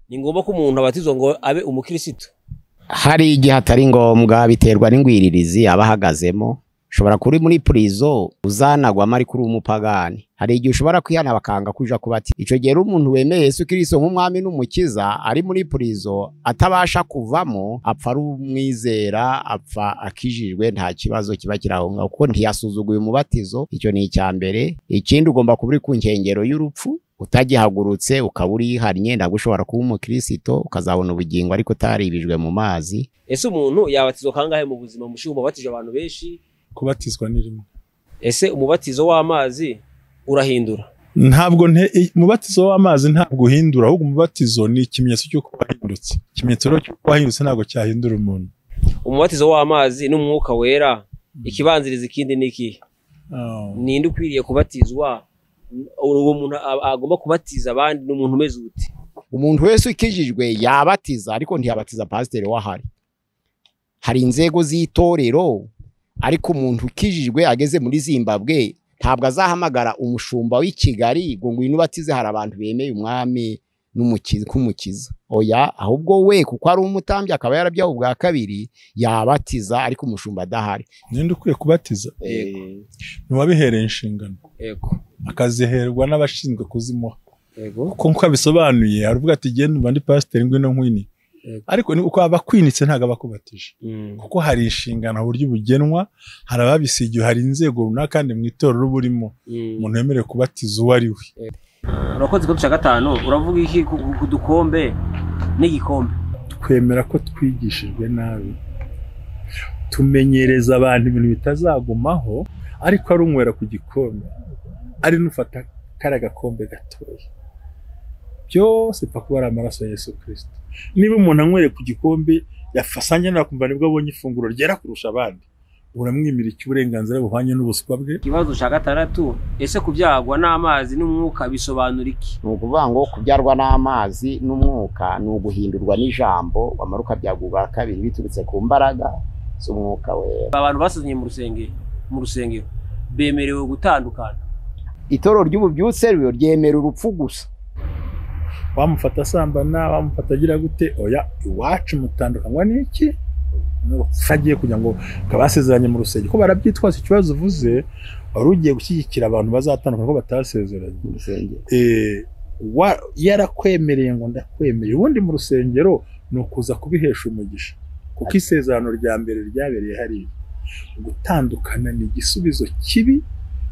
Ni ngombwa ko umuntu abatizwa ngo abe umukristo? Hari igihe atari ngombwa, biterwa n'ingwiririzi abahagazemo. Ushobora kuri muri prison uzanagwamo ariko uri umupagani. Hari igihe ushobora kwihana bakanga kuja kubati. Ico gihe umuntu wemeye Yesu Kristo nk'umwami n'umukiza ari muri prison atabasha kuvamo, apfa ari umwizera, apfa akijijwe, nta kibazo kiba kirahunga kuko ntiyasuzuguye umubatizo. Icyo ni icya mbere. Ikindi, ugomba kuba uri ku nkengero y'urupfu, utagihagurutse ukaba urihannye, ntabwo ushobora kuba umukristo ukazabona ubugingo ariko utaribijwe mu mazi. Ese umuntu yabatizwa kangahe mu buzima? Mushumba, batije abantu benshi. Kubatizwa ni rimwe. Ese umubatizo w'amazi urahindura? Ntabwo umubatizo w'amazi ntabwo uhindura, ahubwo umubatizo ni ikimenyetso cy'uko wahindutse. Ikimenyetso rero cy'uko wahindutse ntabwo cyahindura umuntu. Umubatizo w'amazi n'umwuka wera, ikibanziriza ikindi ni ikihe? Ninde ukwiriye kubatizwa? Uwo muntu agomba kubatiza abandi ni umuntu umeze ute? Umuntu wese ukijijwe yabatiza, ariko ntiyabatiza pasiteri wahari. Hari inzego z'itorero, ariko umuntu ukijijwe ageze muri Zimbabwe ntabwo azahamagara umushumba w'i Kigali ngo ngwino ubatize, hari abantu bemeye umwami n'umukiza kumukiza. Oya, ahubwo we kuko ari umutambyi akaba yarabyawe ubwa kabiri yabatiza, ariko umushumba adahari. Ninde ukwiye kubatiza? Ntiwabihereye inshingano. Yego. Akaziherwa n'abashinzwe kuzimuha. Yego. Kuko nkuko abisobanuye aravuga ati genda umva ndi pasiteri ngwino nkwinike. Ariko ni uko abakwinitse ntabwo abakubatije. Kuko hari inshingano, uburyo bugenwa, hari ababisigiwe, hari inzego runaka kandi mu itorero burimo umuntu wemerewe kubatiza uwo ari we. Urakoze. Ko cya gatanu, uravuga iki ku dukombe n'igikombe? Twemera ko twigishijwe nabi, tumenyereza abantu ibintu bitazagumaho, ariko ari unywera ku gikombe, ari n'ufata kariya gakombe gatoya, byose pfa kuba ari amaraso ya Yesu Kristo. Niba umuntu anywereye ku gikombe yafasanye nakumva nibwo abonye ifunguro ryera kurusha abandi, uramwimira iki uburenganzira buhwanye n'ubuswa bwe? Ikibazo cya gatandatu, ese kubyagwa n'amazi n'umwuka bisobanura iki? Ni ukuvuga ngo kubyarwa n'amazi n'umwuka ni uguhindurwa n'ijambo, wamara ukabyagwa ubwa kabiri biturutse ku mbaraga z'umwuka wera. Abantu basezeranye mu rusengero bemerewe gutandukana? Itorero ry'ububyutse ryo ryemera urupfu gusa. Wamufata asambana, wamufata agira gute, oya, iwacu mutandukanywa n'iki? N'urupfu. Agiye kugira ngo kabasezeranye mu rusengero ko barabyitwaza. Ikibazo uvuze, wari ugiye gushyigikira abantu bazatandukana ko batasezeranye mu rusengero. Yarakwemereye ngo ndakwemereye. Ubundi mu rusengero ni ukuza kubihesha umugisha, kuko isezerano rya mbere ryabereye hariya. Gutandukana ni igisubizo kibi,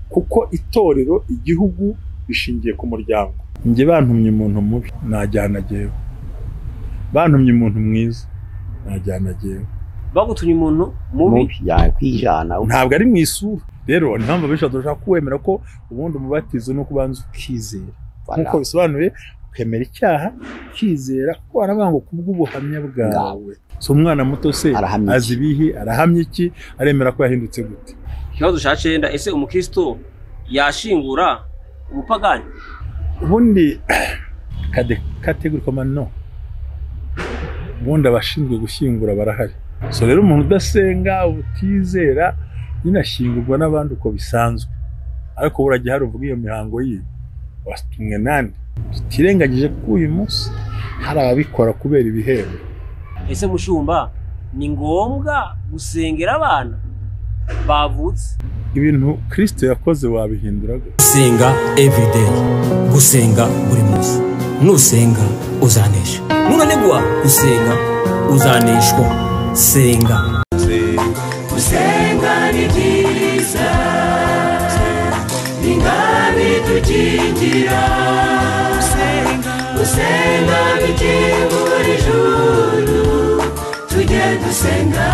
kuko itorero, igihugu bishingiye ku muryango. Njye bantumye umuntu mubi najyana jyewe, bantumye umuntu mwiza najyana jyewe. Bagutumye umuntu mubi? Mubi yakwijana. Ntabwo ari mu isura. Rero ni impamvu benshi badashaka kuwemera ko ubundi umubatizo ni uko ubanza ukizera, nk'uko bisobanuye, ukemera icyaha, ukizera, kuko baravuga ngo kubw'ubuhamya bwawe. Si umwana muto se Arahamya iki? azi ibihi? Arahamya iki? Aremera ko yahindutse gute? Ikibazo cya cyenda, ese umukristo yashingura umupagani? Ubundi kade catégorie koma no, ubundi abashinzwe gushyingura barahari. So rero umuntu udasenga, utizera, nyine ashyingurwa n'abandi uko bisanzwe, ariko buragiye hari uvuga iyo mihango yiwe watumwe nande, tutirengagije ko uyu munsi hari ababikora kubera ibihembo. Ese mushumba, ni ngombwa gusengera abana bavutse? Ibintu Kristo yakoze wabihindura gute? Gusenga everyday, gusenga buri munsi. Nusenga uzanesha, nunanigwa gusenga uzaneshwa. Senga. Gusenga ni byiza, ni ngabidukingira. Gusenga bikingura ijuru. Tujye dusenga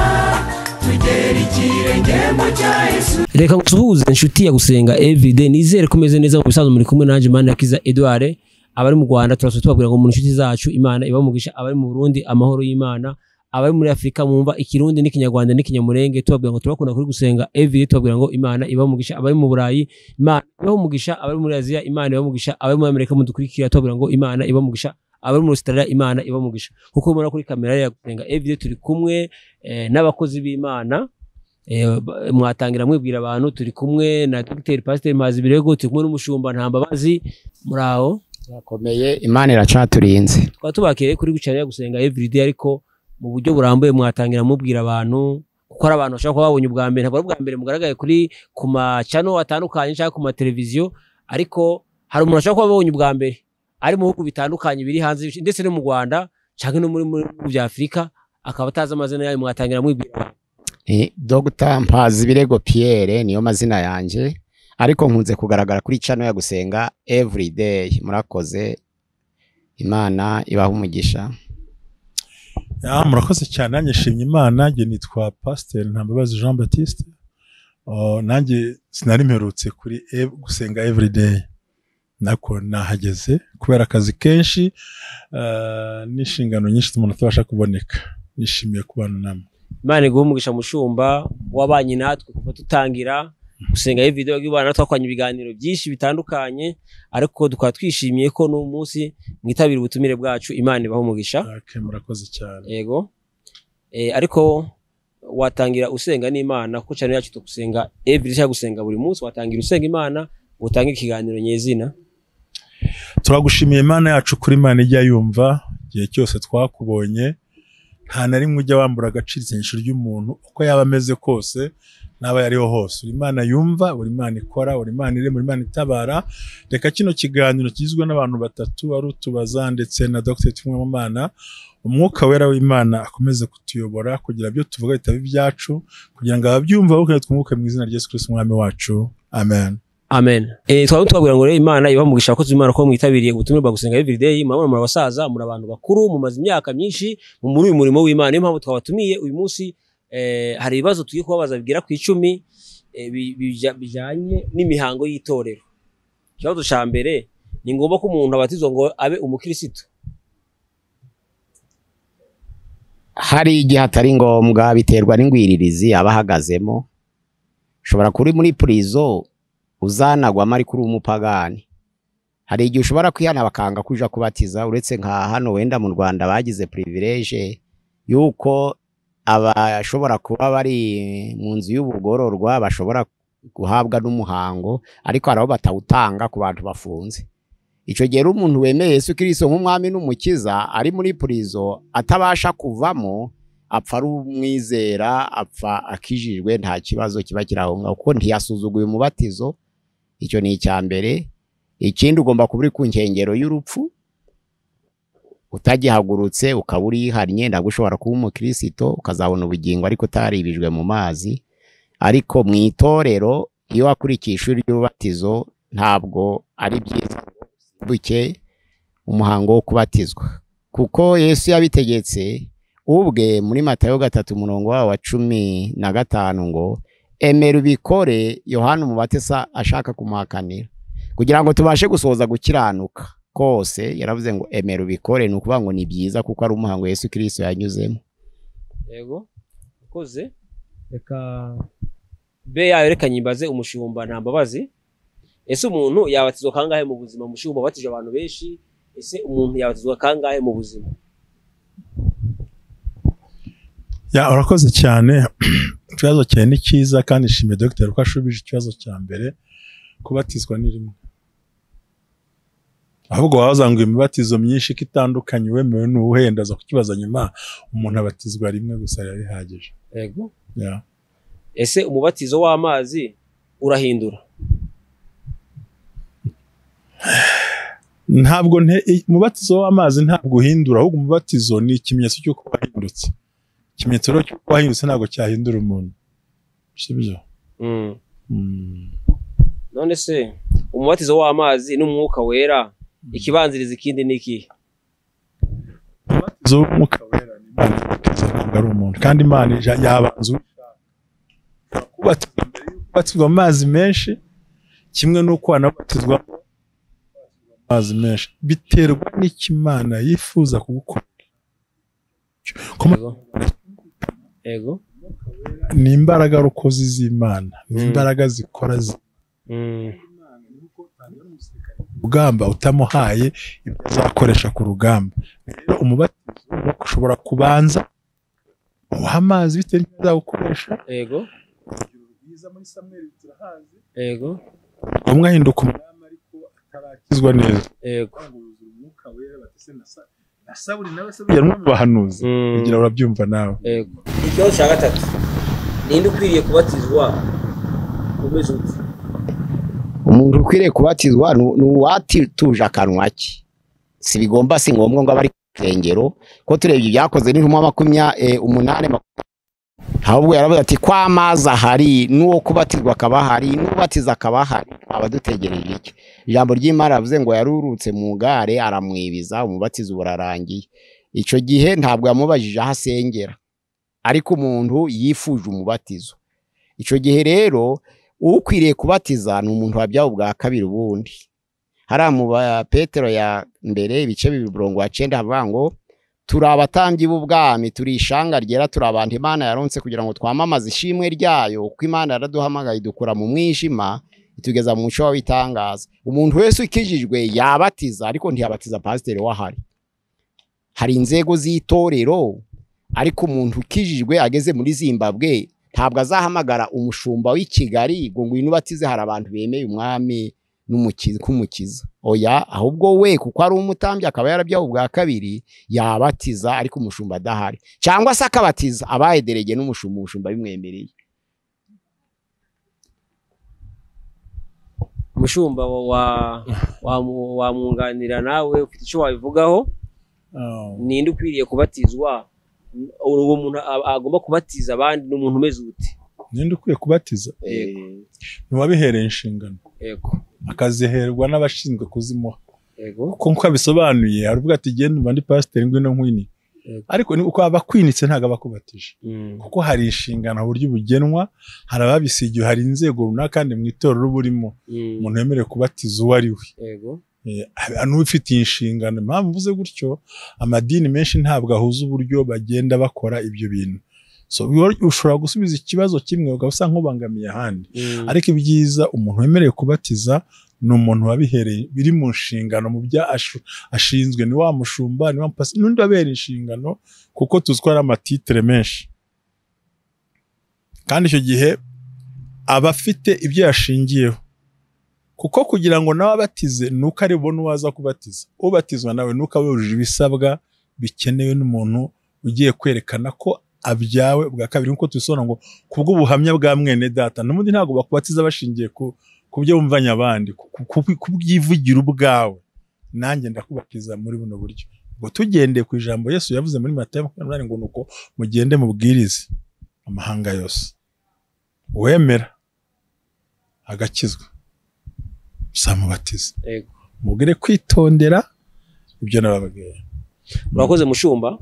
tugera ikirenge mu cya Yesu. Reka ngusuhuze, inshuti ya Gusenga Everyday. Nizere ko umeze neza. Mu bisanzwe muri kumwe nanjye Manirakiza Edouard. Abari mu Rwanda turasaba, tubabwira ngo mu inshuti zacu, Imana ibamugisha. Abari mu Burundi, amahoro y'Imana. Abari muri Afurika mwumva Ikirundi n'Ikinyarwanda n'Ikinyamurenge, tubabwira ngo turakunda kuri Gusenga Everyday, tubabwira ngo Imana ibamugisha. Abari mu Burayi, Imana ibamugisha. Abari muri Aziya, Imana ibamugisha. Abari muri Amerika mudukurikira, tubabwira ngo Imana ibamugisha. Abari muri Australia, Imana ibamugisha. Kuko mubona kuri kamera ya Gusenga Everyday turi kumwe n'abakozi b'Imana. Mwatangira mwibwira abantu. Turi kumwe na Dr Pastor Mpazibirego, turi kumwe n'umushumba Ntambabazi. Muraho? Turakomeye, Imana iracaturinze. Twaba tubakiriye kuri gucanira gusenga everyday, ariko mu buryo burambuye mwatangira mubwira abantu, kuko ari abantu bashobora kuba babonye ubwa mbere, ntabwo ari ubwa mbere mugaragaye kuri ku macano atandukanye cyangwa ku mateleviziyo, ariko hari umuntu ashobora kuba abonye ubwa mbere ari mu bihugu bitandukanye biri hanze ndetse no mu Rwanda cyangwa no muri bihugu bya Afurika, akaba atazi amazina yayo. Mwatangira mwibwira abantu. Dr Mpazibirego Pierre niyo mazina yanjye, ariko nkunze kugaragara kuri channel ya gusenga everyday. Murakoze, Imana ibaha umugisha. Ya, murakoze cyane, nanjye nshimye Imana. Njye nitwa Pasteur Ntambabazi Jean Baptiste. Nanjye sinari mperutse kuri gusenga everyday, nako nahageze kubera akazi kenshi n'inshingano nyinshi umuntu atabasha kuboneka. Nishimiye kubana namwe. Imana iguhe umugisha, mushumba wabanye natwe kuva tutangira gusenga everyday, wabana natwe twakoranye ibiganiro byinshi bitandukanye, ariko tukaba twishimiye ko n'uyu munsi mwitabira ubutumire bwacu. Imana ibahe umugisha. Okay, murakoze cyane. Yego. Ariko watangira usenga n'Imana, kuko channel yacu tugusenga every cyangwa gusenga buri munsi. Watangira usenga Imana, utange ikiganiro nyezina. Turagushimiye Imana yacu kuri Imana ijya yumva igihe cyose twakubonye, nta na rimwe ujya wambura agaciro isengesho ry'umuntu uko yaba ameze kose n'aba yariho hose. Uri Imana yumva, uri Imana ikora, uri Imana irema, uri Imana itabara. Reka kino kiganiro kigizwe n'abantu batatu, ari utubaza ndetse na Dr Tumwemana, umwuka wera w'Imana akomeze kutuyobora kugira ibyo tuvuga bitaba ibyacu, kugira ngo ababyumva bose twunguke mu izina rya Yesu Kristo umwami wacu. Amen. Amen. Twaba tubabwira ngo rero Imana ibahe umugisha, abakozi b'Imana ko mwitabiriye ubutumire bwa gusenga everyday. Murabona muri abasaza, muri abantu bakuru, mumaze imyaka myinshi muri uyu murimo w'Imana, niyo mpamvu twabatumiye uyu munsi. Hari ibibazo tugiye kubabaza bigera ku 10 bijyanye n'imihango y'itorero. Ikibazo cya mbere, ni ngombwa ko umuntu abatizwa ngo abe umukirisitu? Hari igihe atari ngombwa, biterwa n'ingwiririzi aba ahagazemo. Ushobora kuba uri muri prison uzanagwamo ariko uri umupagani. Hari igihe ushobora kwihana bakanga kuja kubatiza, uretse nka hano wenda mu Rwanda bagize privilege yuko abashobora kuba bari mu nzu y'ubugororwa bashobora guhabwa n'umuhango, ariko hari aho batawutanga ku bantu bafunze. Icyo gihe umuntu wemeye Yesu Kristo nk'umwami n'umukiza ari muri prison atabasha kuvamo, apfa ari umwizera, apfa akijijwe, nta kibazo kiba kiri aho ngaho kuko ntiyasuzuguye umubatizo. Icyo ni icya mbere. Ikindi, ugomba kuba uri ku nkengero y'urupfu, utagihagurutse ukaba urihannye, ntabwo ushobora kuba umukristo ukazabona ubugingo ariko utaribijwe mu mazi. Ariko mu itorero iyo wakurikiye ishuri ry'ububatizo ntabwo ari byiza buke umuhango wo kubatizwa, kuko Yesu yabitegetse ubwe muri Matayo 3 umurongo wawo wa 15 ngo emera ubikore. Yohana Umubatiza ashaka kumuhakanira kugira ngo tubashe gusohoza gukiranuka kose, yaravuze ngo emera ubikore, ni ukuvuga ngo ni byiza kuko ari umuhango Yesu Kristo yanyuzemo. Yego, ukoze. Reka be yayo, reka nyimbaze umushumba Ntambabazi. Ese umuntu yabatizwa kangahe mu buzima? Umushumba wabatije abantu benshi, ese umuntu yabatizwa kangahe mu buzima? Ya, urakoze cyane. Ikibazo cyawe ni cyiza kandi nshimiye Dr ko ashubije ikibazo cya mbere. Kubatizwa ni rimwe, ahubwo wabaza ngo imibatizo myinshi ko itandukanye wemewe n'uwuhenda, aza kukibaza nyuma. Umuntu abatizwa rimwe gusa biba bihagije. Yego. Ya. Ese umubatizo w'amazi urahindura? Ntabwo umubatizo w'amazi ntabwo uhindura, ahubwo umubatizo ni ikimenyetso cy'uko wahindutse. Ikimenyetso rero cy'uko wahindutse ntabwo cyahindura umuntu, sibyo? None se umubatizo w'amazi n'umwuka wera, ikibanziriza ikindi ni ikihe? Umubatizo w'umwuka wera ni Imana ibatiza, ntabwo ari umuntu, kandi Imana yabanza ubishaka. Kubatizwa mbere y'uko ubatizwa mu mazi menshi, kimwe n'uko wanabatizwa mu mazi menshi, biterwa n'icyo Imana yifuza kugukora. Yego. Yego. Ni imbaraga rukozi z'Imana, ni imbaraga zikora rugamba utamuhaye ibyo azakoresha ku rugamba. Rero umubatizo ushobora kubanza uha amazi bitewe n'ibyo azawukoresha. Yego. Urugero rwiza muri Samweli turahazi. Yego. Umwe ahinduka umwami ariko Batarakizwa neza. Yego. Umwuka wera batese na Sawuli nawe se yari bahanuzi. Kugira urabyumva nawe. Yego. Ikibazo cya gatatu. Ninde ukwiriye kubatizwa umeze ute? Umuntu ukwiriye kubatizwa ni uwatituje akanwa ke. Si bigomba, si ngombwa ngo abari ku ko turebye ibyakoze n'intumwa 28, ahubwo yaravuze ati ko amazi ahari n'uwo kubatizwa akaba ahari n'ubatiza akaba ahari, twaba dutegereje iki? Ijambo ry'Imana yavuze ngo yarurutse mu gare aramwibiza, umubatizo burarangiye. Icyo gihe ntabwo yamubajije aho asengera, ariko umuntu yifuje umubatizo. Icyo gihe rero ukwiriye kubatiza ni umuntu wabyawe ubwa kabiri. Ubundi hariya mu Petero ya mbere ibice 2:9 havuga ngo turi abatambyi b'ubwami, turi ishanga ryera, turi abantu Imana yaronse kugira ngo twamamaze ishimwe ryayo, kuko Imana yaraduhamagaye idukura mu mwijima itugeza mu muco w'itangaza. Umuntu wese ukijijwe yabatiza, ariko ntiyabatiza pasiteri wahari. Hari inzego z'itorero, ariko umuntu ukijijwe ageze muri Zimbabwe ntabwo azahamagara umushumba w'i Kigali ngo ngwino ubatize, hari abantu bemeye umwami n'umukiza. Oya, ahubwo we kuko ari umutambyi akaba yarabyawe ubwa kabiri yabatiza, ariko umushumba adahari, cyangwa se akabatiza abaye derege n'umushumba, umushumba bimwemereye. Umushumba wa mwunganira nawe ufite icyo wabivugaho? Ninde ukwiriye kubatizwa? Uwo muntu agomba kubatiza abandi ni umuntu umeze ute? Ninde ukwiye kubatiza? Yego. Ni uwabihereye inshingano. Yego. Akaziherwa n'abashinzwe kuzimuha. Yego. Kuko nkuko abisobanuye aravuga ati genda uba ndi pasiteri ngwino nkwini. Ariko uko abakwinitse ntago abakubatije. Kuko hari inshingano uburyo bugenwa, hari ababisigiwe, hari inzego runaka kandi mu itorero burimo umuntu wemerewe kubatiza uwo ari we. Yego. N'ufitiye inshingano. Impamvu mvuze gutyo, amadini menshi ntabwo ahuza uburyo bagenda bakora ibyo bintu. So ushobora gusubiza ikibazo kimwe ukaba nk'ubangamiye ahandi. Ariko ibyiza umuntu wemerewe kubatiza ni umuntu wabihereye biri mu nshingano mu bya ashinzwe, ni wa mushumba, ni wa pastor, n'undi wabihereye inshingano, kuko tuzwara amatitre menshi. Kandi icyo gihe aba afite ibyo yashingiyeho. Kuko kugira ngo nawe abatize nuko ari bubone uwaza kubatiza. Ubatizwa nawe nuko abujuje ibisabwa bikenewe n'umuntu ugiye kwerekana ko abyawe bwa kabiri, nkuko tubisona ngo kubw'ubuhamya bwa mwene data. N'ubundi ntabwo bakubatiza bashingiye ku byo bumvanya abandi, kubyivugira ubwawe. Nanjye ndakubatiza muri buno buryo. Ngo tugendeye ku ijambo Yesu yavuze muri Matayo 28 ngo nuko mugende mubwirize amahanga yose, uwemera agakizwa samubatiza. Yego. Mubwire kwitondera ibyo nababwiye. Urakoze mushumba.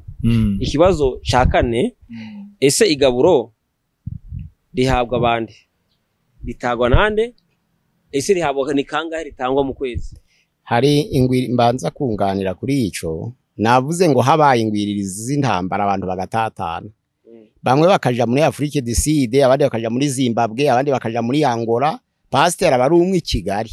Ikibazo cya kane, ese igaburo rihabwa abandi ritagwa nande? Ese rihabwa ni kangahe ritangwa mu kwezi? Hari ingwiri mbanza kunganira kuri ico. Navuze ngo habaye ingwiririzi z'intambara abantu bagatatana. Bamwe bakaja muri Afrique du Sud, abandi bakaja muri Zimbabwe, abandi bakaja muri Angola. Pasiteri aba ari umwe i Kigali.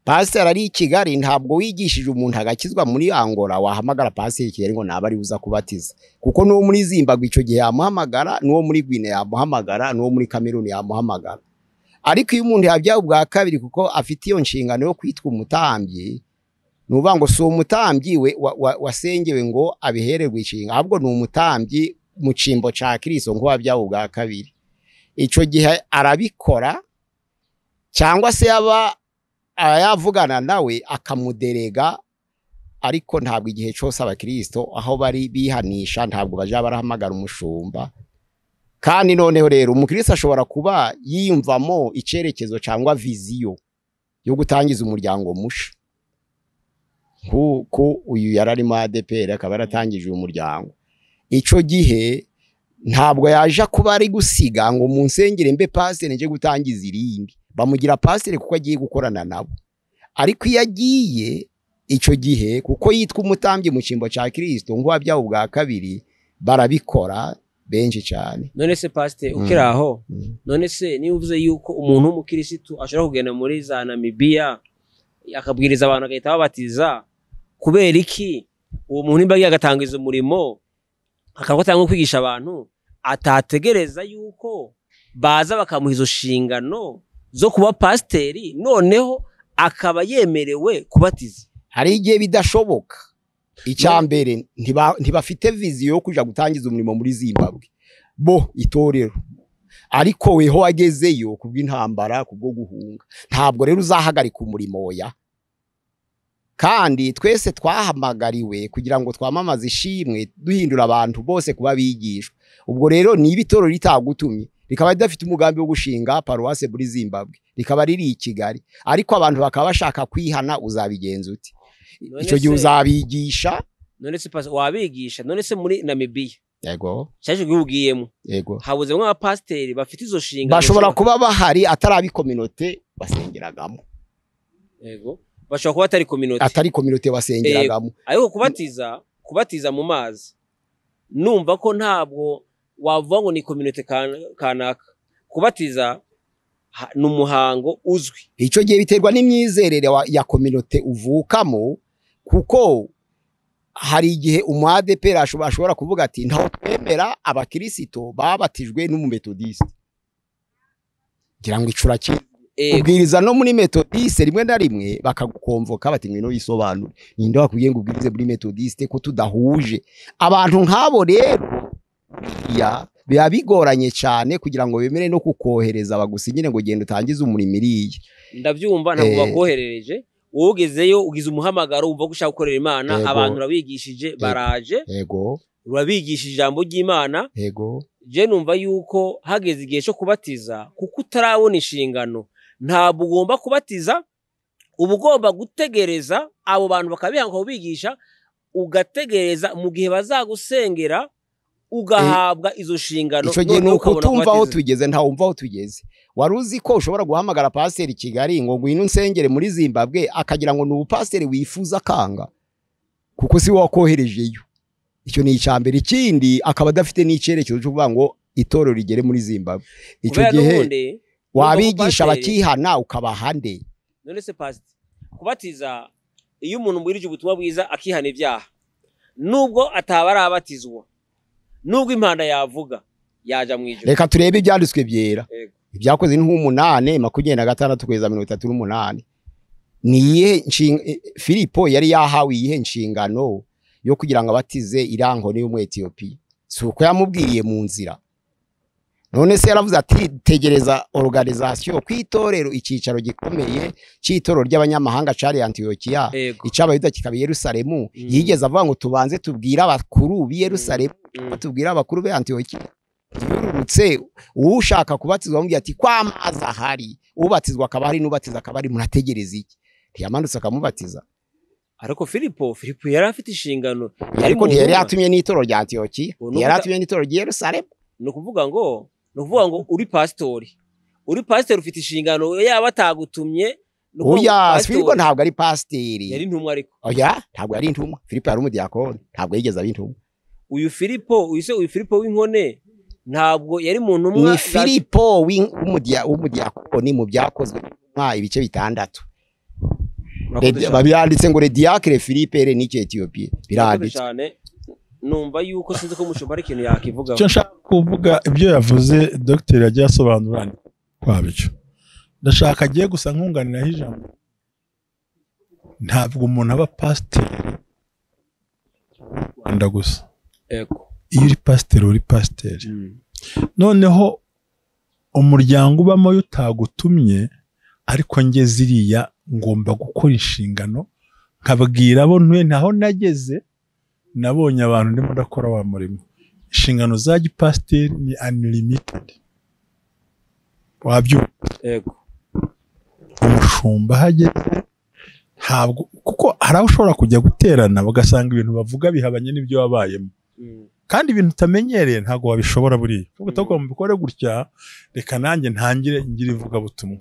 Pasiteri ari i Kigali, ntabwo wigishije umuntu agakizwa muri Angola wahamagara pasiteri i Kigali ngo naba ari uza kubatiza. Kuko n'uwo muri Zimbabwe icyo gihe yamuhamagara, n'uwo muri Guinea yamuhamagara, n'uwo muri Cameroon yamuhamagara. Ariko iyo umuntu yabyawe ubwa kabiri kuko afite iyo nshingano yo kwitwa umutambyi, nuvuga ngo si umutambyi we wasengewe ngo abihererwe inshinga, ahubwo ni umutambyi mu cimbo ca Kristo ngo wabyawe ubwa kabiri. Icyo gihe arabikora, cyangwa se yaba yavugana nawe akamuderega, ariko ntabwo igihe cyose abakristo aho bari bihanisha ntabwo baja barahamagara umushumba. Kandi noneho rero umukristo ashobora kuba yiyumvamo icerekezo cyangwa viziyo yo gutangiza umuryango musha, kuko uyu yararimo ADPR akaba yaratangije uyu muryango. Ico gihe ntabwo yaje kuba ari gusiga ngo munsengere mbe pasiteri nje gutangiza irindi. Bamugira pasiteri kuko agiye gukorana nabo. Ariko iyo agiye ico gihe kuko yitwa umutambyi mu cimbo ca Kristo ngo wabyawe ubwa kabiri, barabikora benshi cyane. None se pasiteri ukiraho, none se niba uvuze yuko umuntu w'umukirisitu ashobora kugenda muri za Namibia akabwiriza abantu agahita babatiza, kubera iki uwo muntu imba agatangiza umurimo akaba atanga kwigisha abantu atategereza yuko baza bakamuha izo nshingano zo kuba pasiteri, noneho akaba yemerewe kubatiza. Hari igihe bidashoboka. Icya mbere ntibafite viziyo yo kuja gutangiza umurimo muri Zimbabwe bo itorero, ariko weho wagezeyo kubw'intambara, kubwo guhunga, ntabwo rero uzahagarika umurimo oya. Kandi twese twahamagariwe kugira ngo twamamaze ishimwe, duhindura abantu bose kuba bigishwa. Ubwo rero niba itorero ritagutumye rikaba ridafite umugambi wo gushinga paruwase muri Zimbabwe, rikaba riri i Kigali, ariko abantu bakaba bashaka kwihana, uzabigenza ute? Icyo gihe uzabigisha. None se wabigisha? None se muri Namibia, yego, cyaje gihugiyemo, yego, habuzemo abapasiteri bafite izo nshingano, bashobora kuba bahari atari kominote basengeragamo. Yego, bashobora kuba atari kominote, atari kominote basengeragamo. Ariko kubatiza mu mazi, numva ko ntabwo wavuga ngo ni kominote kanaka. Kubatiza ni umuhango uzwi. Icyo gihe biterwa n'imyizerere ya kominote uvukamo, kuko hari igihe umu ADPR ashobora kuvuga ati ntaho twemera abakirisito babatijwe n'umumetodiste, ngira ngo icura kimwe. Ubwiriza no muri metodiste rimwe na rimwe bakagukomvoka bati ngwino yisobanure, ninde wakubwiye ngo ubwirize muri metodiste ko tudahuje? Abantu nk'abo rero ya biba bigoranye cyane kugira ngo bemere no kukohereza bagusinyire ngo genda utangize umurimo iriya. Ndabyumva, ntabwo bakoherereje, ugezeyo ugize umuhamagaro wumva ko ushaka gukorera Imana, abantu urabigishije baraje, yego, urabigishije ijambo ry'Imana, yego. Je numva yuko hageze igihe cyo kubatiza, kuko utarabona inshingano ntabwo ugomba kubatiza, uba ugomba gutegereza abo bantu bakabihanga kubigisha, ugategereza mu gihe bazagusengera ugahabwa izo nshingano. Icyo gihe nuko utumva aho tugeze, nta wumva aho tugeze. Wari uzi ko ushobora guhamagara pasiteri Kigali ngo ngwino unsengere muri Zimbabwe, akagira ngo ni ubupasiteri wifuza kanga, kuko si wakoherejeyo. Icyo ni icya mbere. Ikindi akaba adafite n'icyerekezo cyo kuvuga ngo itorero rigere muri Zimbabwe. Icyo gihe wabigisha bakihana ukabaha nde? None se pasiteri, kubatiza iyo umuntu umubwirije ubutumwa bwiza akihana ibyaha, nubwo ataba arabatizwa, nubwo impanda yavuga, yaja mu ijuru. Reka turebe ibyanditswe byera. Ibyakoze ni 8:26 kugeza 38. Ni iyihe Filipo yari yahawe iyihe nshingano yo kugira ngo abatize irankoni y'Umwetiyopiya? Si uko yamubwiye mu nzira? None se yaravuze ati tegereza organisation ku itorero, icyicaro gikomeye cy'itorero ry'abanyamahanga cari Antiokiya, ic'Abayuda kikaba Yerusalemu. Yigeze avuga ngo tubanze tubwire abakuru b'i Yerusalemu, tubwire abakuru b'i Antiokiya. Yururutse ushaka kubatizwa amubwira ati kwa amazi ahari, ubatizwa akaba hari n'ubatiza akaba ari, murategereza iki? Ntiyamanutse akamubatiza. Ariko Filipo yari afite inshingano, ariko ntiyari yatumye n'itorero rya Antiokiya, ntiyari yatumye n'itorero ry'i Yerusalemu. Ni ukuvuga ngo uri pastori, ufite inshingano yaba atagutumye. Oya, Filipo ntabwo ari pasiteri, yari intumwa. Ariko oya, ntabwo yari intumwa. Filipo yari umudiyakoni, ntabwo yigeze aba intumwa. Uyu Filipo, uyu Filipo w'inkone ntabwo yari mu ntumwa. Ni Filipo w'umudiyakoni mu byakozwe ibice 6. Babiranditse ngo le diacre Philippe ere n'icyo Ethiopie, biranditse cyane. Numva yuko sinzi ko mushobora ari ikintu yakivuga. Icyo nshaka kuvuga, ibyo yavuze dogiteri yagiye asobanura kwabyo, ndashaka agiye gusa nkunganiraho ijambo. Ntabwo umuntu aba pasiteri Rwanda gusa. Yego, iyo uri pasiteri uri pasiteri. Noneho umuryango ubamo utagutumye, ariko nge ziriya ngomba gukora inshingano nkabwira abo ntuye ntaho nageze, nabonye abantu ndimo ndakora wa murimo. Inshingano za gipasiteri ni unlimited. Wabyumva? Yego. Umushumba hageze ntabwo, kuko hari aho ushobora kujya guterana bagasanga ibintu bavuga bihabanye n'ibyo wabayemo. Kandi ibintu utamenyereye ntabwo wabishobora buriya. Kuko utagomba bikore gutya, reka nanjye ntangire ngire ivugabutumwa.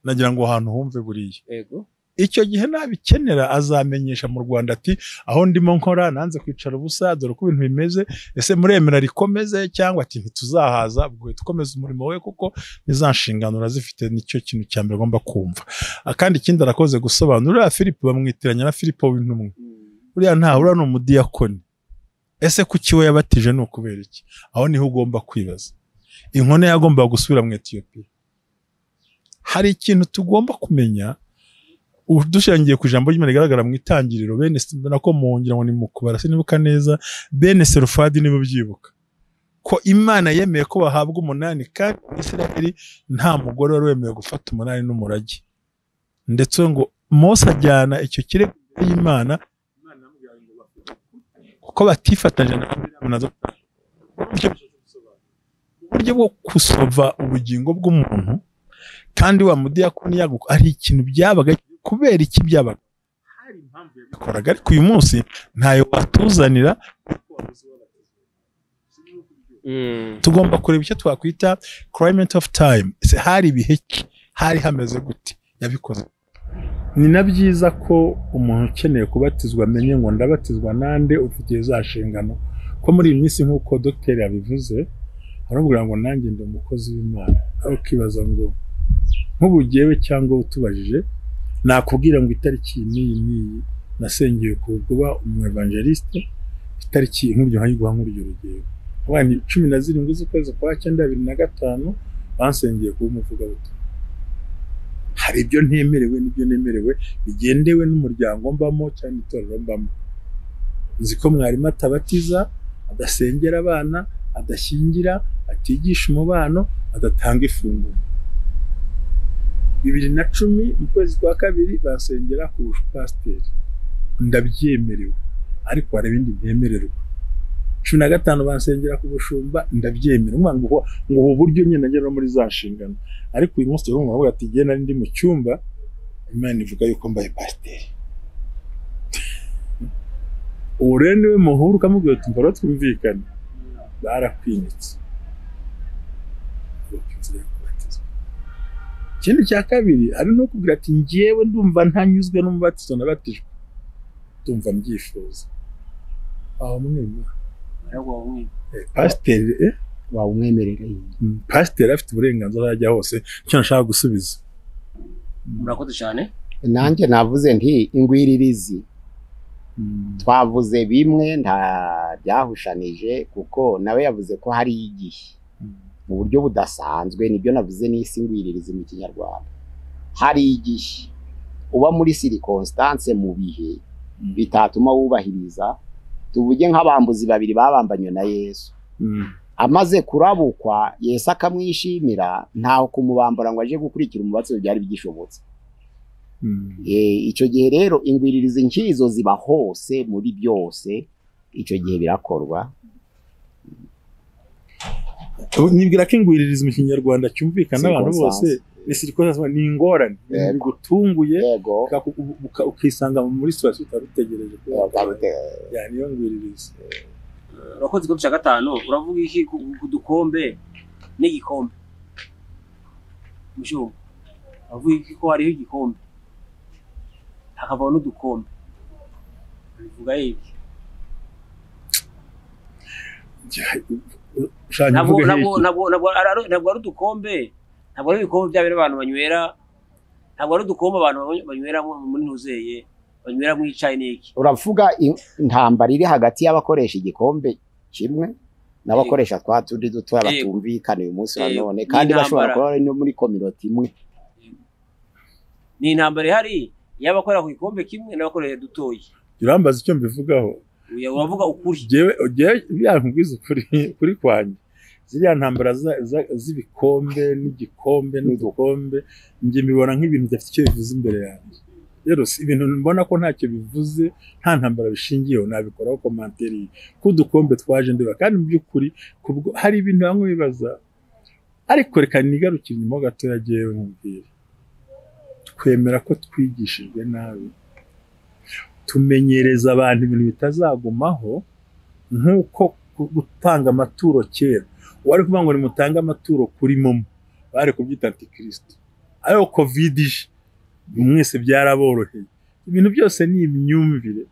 Nagira ngo ahantu humve buriya. Yego. Icyo gihe nabikenera azamenyesha mu Rwanda ati aho ndimo nkora nanze kwicara ubusa, dore uko ibintu bimeze, ese muremera rikomeze cyangwa ati ntituzahaza, ubwo tukomeze umurimo we, kuko nizanshingano urazifite. Nicyo kintu cya mbere agomba kumva. Kandi ikindi arakoze gusobanura, Filipo bamwitiranya na Filipo w'intumwa. Uriya nta, uriya ni umudiyakoni. Ese kuki we yabatije ni ukubera iki? Aho niho ugomba kwibaza. Inkone yagombaga gusubira mu Ethiopia. Hari ikintu tugomba kumenya dushingiye ku ijambo ry'Imana rigaragara mu itangiriro, bene nako mu ngira ngo ni mu kubara sinibuka neza, bene Serufadi nibo byibuka ko Imana yemeye ko bahabwa 8, kandi Isiraheli nta mugore wari wemewe gufata 8 n'umurage. Ndetse ngo Mose ajyana icyo kirego y'Imana, Imana yamubwira ngo bafite kuko batifatanyije na Aburahamu na Datani. Uburyo bwo kusova ubugingo bw'umuntu kandi wa mudiyakoni yaguka ari ikintu byabaga, kubera iki byabaga, hari impamvu yabikoraga, ariko uyu munsi ntayo watuzanira. Tugomba kureba icyo twakwita climate of time. Ese hari ibihe ki, hari hameze gute yabikoze? Ni na byiza ko umuntu ukeneye kubatizwa amenye ngo ndabatizwa nande, ufitiye za nshingano. Ko muri iyi minsi nk'uko dogiteri yabivuze, aramubwira ngo nanjye ndi umukozi w'Imana, aho ukibaza ngo nk'ubu jyewe cyangwa utubajije nakubwira ngo itariki n'iyi n'iyi nasengeye kuba umu-evangeliste, itariki nk'uryo nkayiguha nk'uryo rugero. Abana 17 z'ukwezi kwa 9 2005 bansengeye kuba umuvugabutumwa. Hari ibyo ntemerewe n'ibyo nemerewe bigendewe n'umuryango mbamo cyangwa itorero mbamo. Nzi ko mwarimu atabatiza, adasengera abana, adashyingira, atigisha umubano, adatanga ifunguro. 2010 mu kwezi kwa 2 basengera ku pasiteri, ndabyemerewe, ariko hari ibindi ntemererwa. 15 bansengera ku bushumba, ndabyemerewe. Ngo ngo uburyo nyine ngera muri za nshingano. Ariko uyu munsi rero bavuga ati jye nari ndi mu cyumba, Imana ivuga yuko mbaye pasiteri. Uwo rero niwe muhura ukamubwira uti mbaro twumvikane, barakwinitse. Ikindi cya kabiri ari no kubwira ati njyewe ndumva ntanyuzwe n'umubatizo nabatijwe, ndumva mbyifuza. Aho mwima pasiteri wawumwemerera, pasiteri afite uburenganzira ajya hose. Icyo nashaka gusubiza, murakoze cyane. Nanjye navuze nti ingwiririzi twavuze bimwe nta byahushanije, kuko nawe yavuze ko hari igihe mu buryo budasanzwe, nibyo navuze n'isi ingwiririzi mu Kinyarwanda. Hari igihe uba muri circonstance mu bihe bitatuma wubahiriza. Tuvuge nk'abambuzi babiri babambanywe na Yesu, amaze kurabukwa Yesu akamwishimira, ntaho kumubambura ngo aje gukurikira umubatizo byari bigishobotse. Icyo gihe rero ingwiririzi nkizo ziba hose muri byose, icyo gihe birakorwa. Nibwira ko ingwiririzi mu Kinyarwanda cyumvikana abantu bose, ni circonstance, ni ingorane bigutunguye ukisanga muri situation utarutegereje. Ya niyo ngwiririzi. Urakoze. Ku cya 5 uravuga iki ku dukombe n'igikombe? Musho uravuga iki ko hariho igikombe hakavaho n'udukombe? Bivuga iki? Ntabwo ari udukombe, ntabwo ari ibikombe bya bene abantu banywera, ntabwo ari udukombe abantu banywera muri ntuzeye, banywera mu icayi n'iki. Uravuga intambara iri hagati y'abakoresha igikombe kimwe n'abakoresha twa tundi dutoya batumvikana uyu munsi wa none, kandi bashobora kuba bari no muri kominoti imwe. Ni intambara ihari y'abakora ku gikombe kimwe n'abakoresha dutoya. Urambaza icyo mbivugaho? Uravuga ukuri. Jewe yankubwiza ukuri kuri kwanjye. Ziriya ntambara z'ibikombe n'igikombe n'udukombe njye mbibona nk'ibintu bidafite icyo bivuze imbere yanjye. Rero si ibintu mbona ko ntacyo bivuze, nta ntambara bishingiyeho, nabikoraho commentaire ko udukombe twaje ndeba. Kandi mu by'ukuri hari ibintu bamwe bibaza, ariko reka nigarukire inyuma gato yagiye nkubwira. Twemera ko twigishijwe nabi, tumenyereza abantu ibintu bitazagumaho, nk'uko gutanga amaturo kera wari kuvuga ngo nimutange amaturo kuri momo, bari kubyita antikristo. Ariko covid ije mwese byaraboroheye. Ibintu byose ni imyumvire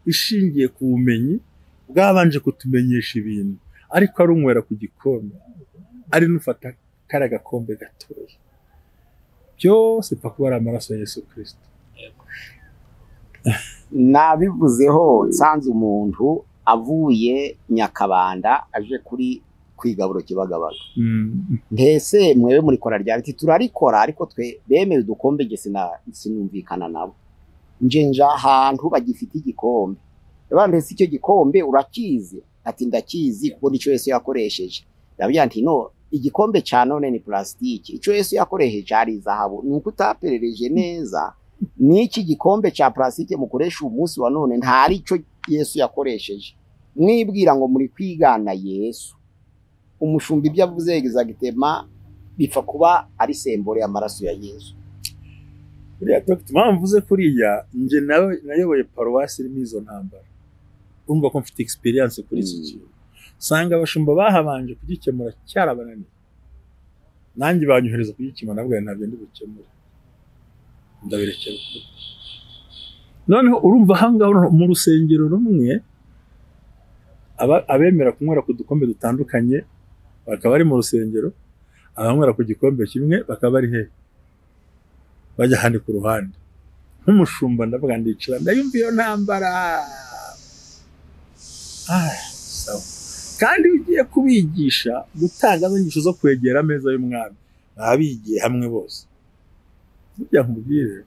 ishingiye ku bumenyi bwabanje kutumenyesha ibintu, ariko ari unywera ku gikombe, ari nufata kara gakombe gatoya, byose pfa kuba ari amaraso ya Yesu Kristo. Nabivuzeho nsanze umuntu avuye Nyakabanda aje kuri Kwigaburo Kibagabaga. Mbese mwewe murikora rya biti? Turarikora, ariko twe bemeye udukombe, nge sinumvikana nabo. Nje nja ahantu bagifite igikombe. Ndabona, mbese icyo gikombe urakizi? Ati ndakizi, kuko nicyo Yesu yakoresheje. Ndabwira nti no, igikombe cya none ni plastique, icyo Yesu yakoresheje cyari izahabu, ni uko utaperereje neza. N'iki gikombe cya plastique mukoresha uyu munsi wa none ntari cyo Yesu yakoresheje. Mwibwira ngo muri kwigana Yesu. Umushumba ibyo avuze exactement bipfa kuba ari symbole y'amaraso ya Yesu. Buriya dogita, impamvu mvuze kuriya, njye nawe nayoboye paruwasi irimo izo ntambara, urumva ko mfite experience kuri iki kintu. Usanga abashumba bahabanje kugikemura cyarabananiye, nanjye banyohereza kugikemura, nabwo ntabyo ndi bukemure, ndabirekera ukuri. Noneho urumva ahangaha mu rusengero rumwe, abemera kunywera ku dukombe dutandukanye bakaba bari mu rusengero, abanywera ku gikombe kimwe bakaba bari hehe? Bajya ahandi ku ruhande. Nk'umushumba ndavuga, ndicara ndayumva iyo ntambara. Ah, sawa. Kandi iyo ugiye kubigisha gutanga inyigisho zo kwegera ameza y'umwami, baba bigiye hamwe bose. Burya nkubwire,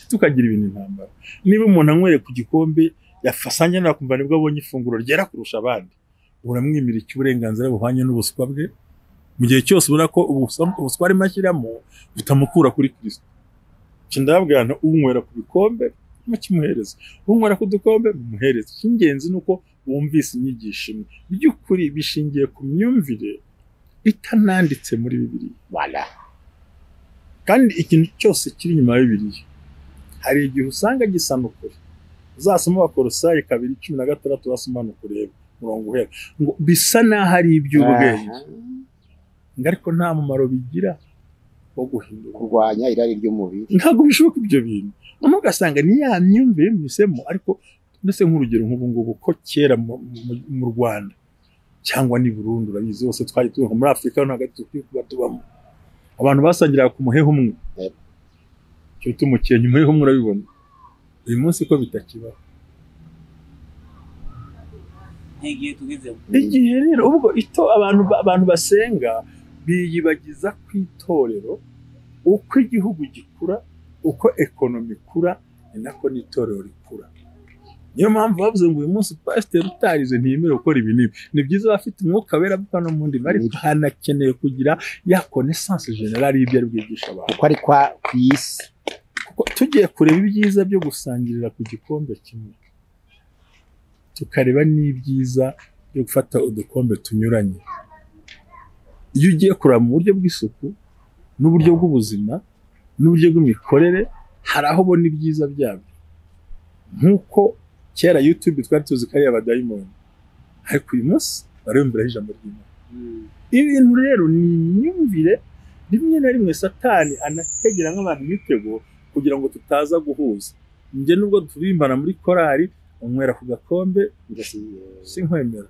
tukagira ibintu intambara, niba umuntu anywereye ku gikombe yafasanye nakumva nibwo abonye ifunguro ryera kurusha abandi, uramwimira iki uburenganzira buhwanye n'ubuswa bwe, mu gihe cyose ubona ko ubuswa arimo ashyiramo butamukura kuri Kristo? Icyo ndababwira nti unywera ku bikombe mukimuhereza, unywera ku dukombe mumuhereza. Icy'ingenzi ni uko wumvise inyigisho imwe. By'ukuri bishingiye ku myumvire itananditse muri Bibiliya. Voilà. Kandi ikintu cyose kiri inyuma ya Bibiliya hari igihe usanga gisa n'ukuri. Uzasoma Abakorosayi 2:16, basoma ukureba umurongo uhera ngo bisa n'aho ari iby'ubwenge, ngo ariko nta mumaro bigira wo guhindura kurwanya irari ry'umubiri. Ntabwo bishoboka ibyo bintu. Noneho ugasanga ni ya myumvire mpisemo. Ariko ndetse nk'urugero nk'ubu ngubu, ko kera mu Rwanda cyangwa ni Burundi, urabizi hose twari turi muri Afurika no hagati, dukwiye kuba tubamo, abantu basangiraga ku muheha umwe. Icyo bita umukenke, umuheha umwe, urabibona uyu munsi ko bitakibaho. Nk'igihe tugezemo. Igihe rero ubwo ito abantu basenga biyibagiza ku itorero. Uko igihugu gikura, uko economy ikura, ni nako n'itorero rikura. Niyo mpamvu bavuze ngo uyu munsi pasiteri utarize ntiyemerewe gukora ibi n'ibi. Ni byiza abafite umwuka wera avuga no mu ndimi, ariko hanakeneye kugira ya connaissance générale y'ibyo ari bwigisha abantu, kuko ari kwa ku isi. Kuko tugiye kureba ibyiza byo gusangirira ku gikombe kimwe, tukareba n'ibyiza byo gufata udukombe tunyuranye, iyo ugiye kureba mu buryo bw'isuku n'uburyo bw'ubuzima n'uburyo bw'imikorere, hari aho ubona ibyiza byabyo. Nk'uko kera YouTube twari tuzi ko ari abadayimoni, ariko uyu munsi bariyumviraho ijambo ry'Imana. Ibintu rero ni imyumvire. Rimwe na rimwe Satani anategera nk'abantu imitego kugira ngo tutaza guhuza. Njye nubwo turimbana muri korari, unywera ku gakombe sinkwemera.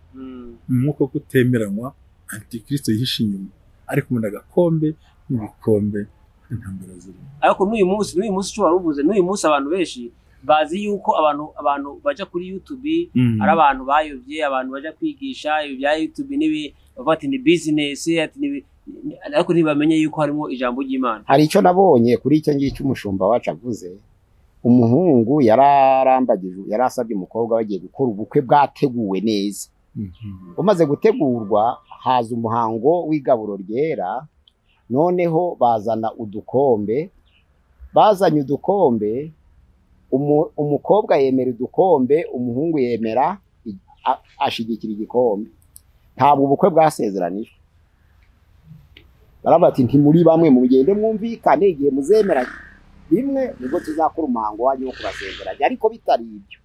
Umwuka wo kutemeranywa, antikristo yihishe inyuma, ariko umuntu agakombe n'ibikombe, intambara zirimo. Ariko n'uyu munsi icyo wari uvuze, n'uyu munsi abantu benshi bazi yuko abantu bajya kuri YouTube ari abantu bayobye, abantu bajya kwigisha ibi bya YouTube n'ibi, bavuga ati ni business, ati ni ariko ntibamenye yuko harimo ijambo ry'Imana. Hari icyo nabonye kuri icyo ngicyo umushumba wacu avuze. Umuhungu yararambagije, yarasabye umukobwa, bagiye gukora ubukwe bwateguwe neza. Umaze gutegurwa, haza umuhango w'igaburo ryera. Noneho bazana udukombe. Bazanye udukombe, umukobwa yemera udukombe, umuhungu yemera ashigikira igikombe. Ntabwo ubukwe bwasezeranijwe. Baravuga ati ntimuri bamwe, mugende mwumvikane, igihe muzemera bimwe nibwo tuzakora umuhango wanyu wo kubasezeranya, ariko bitari ibyo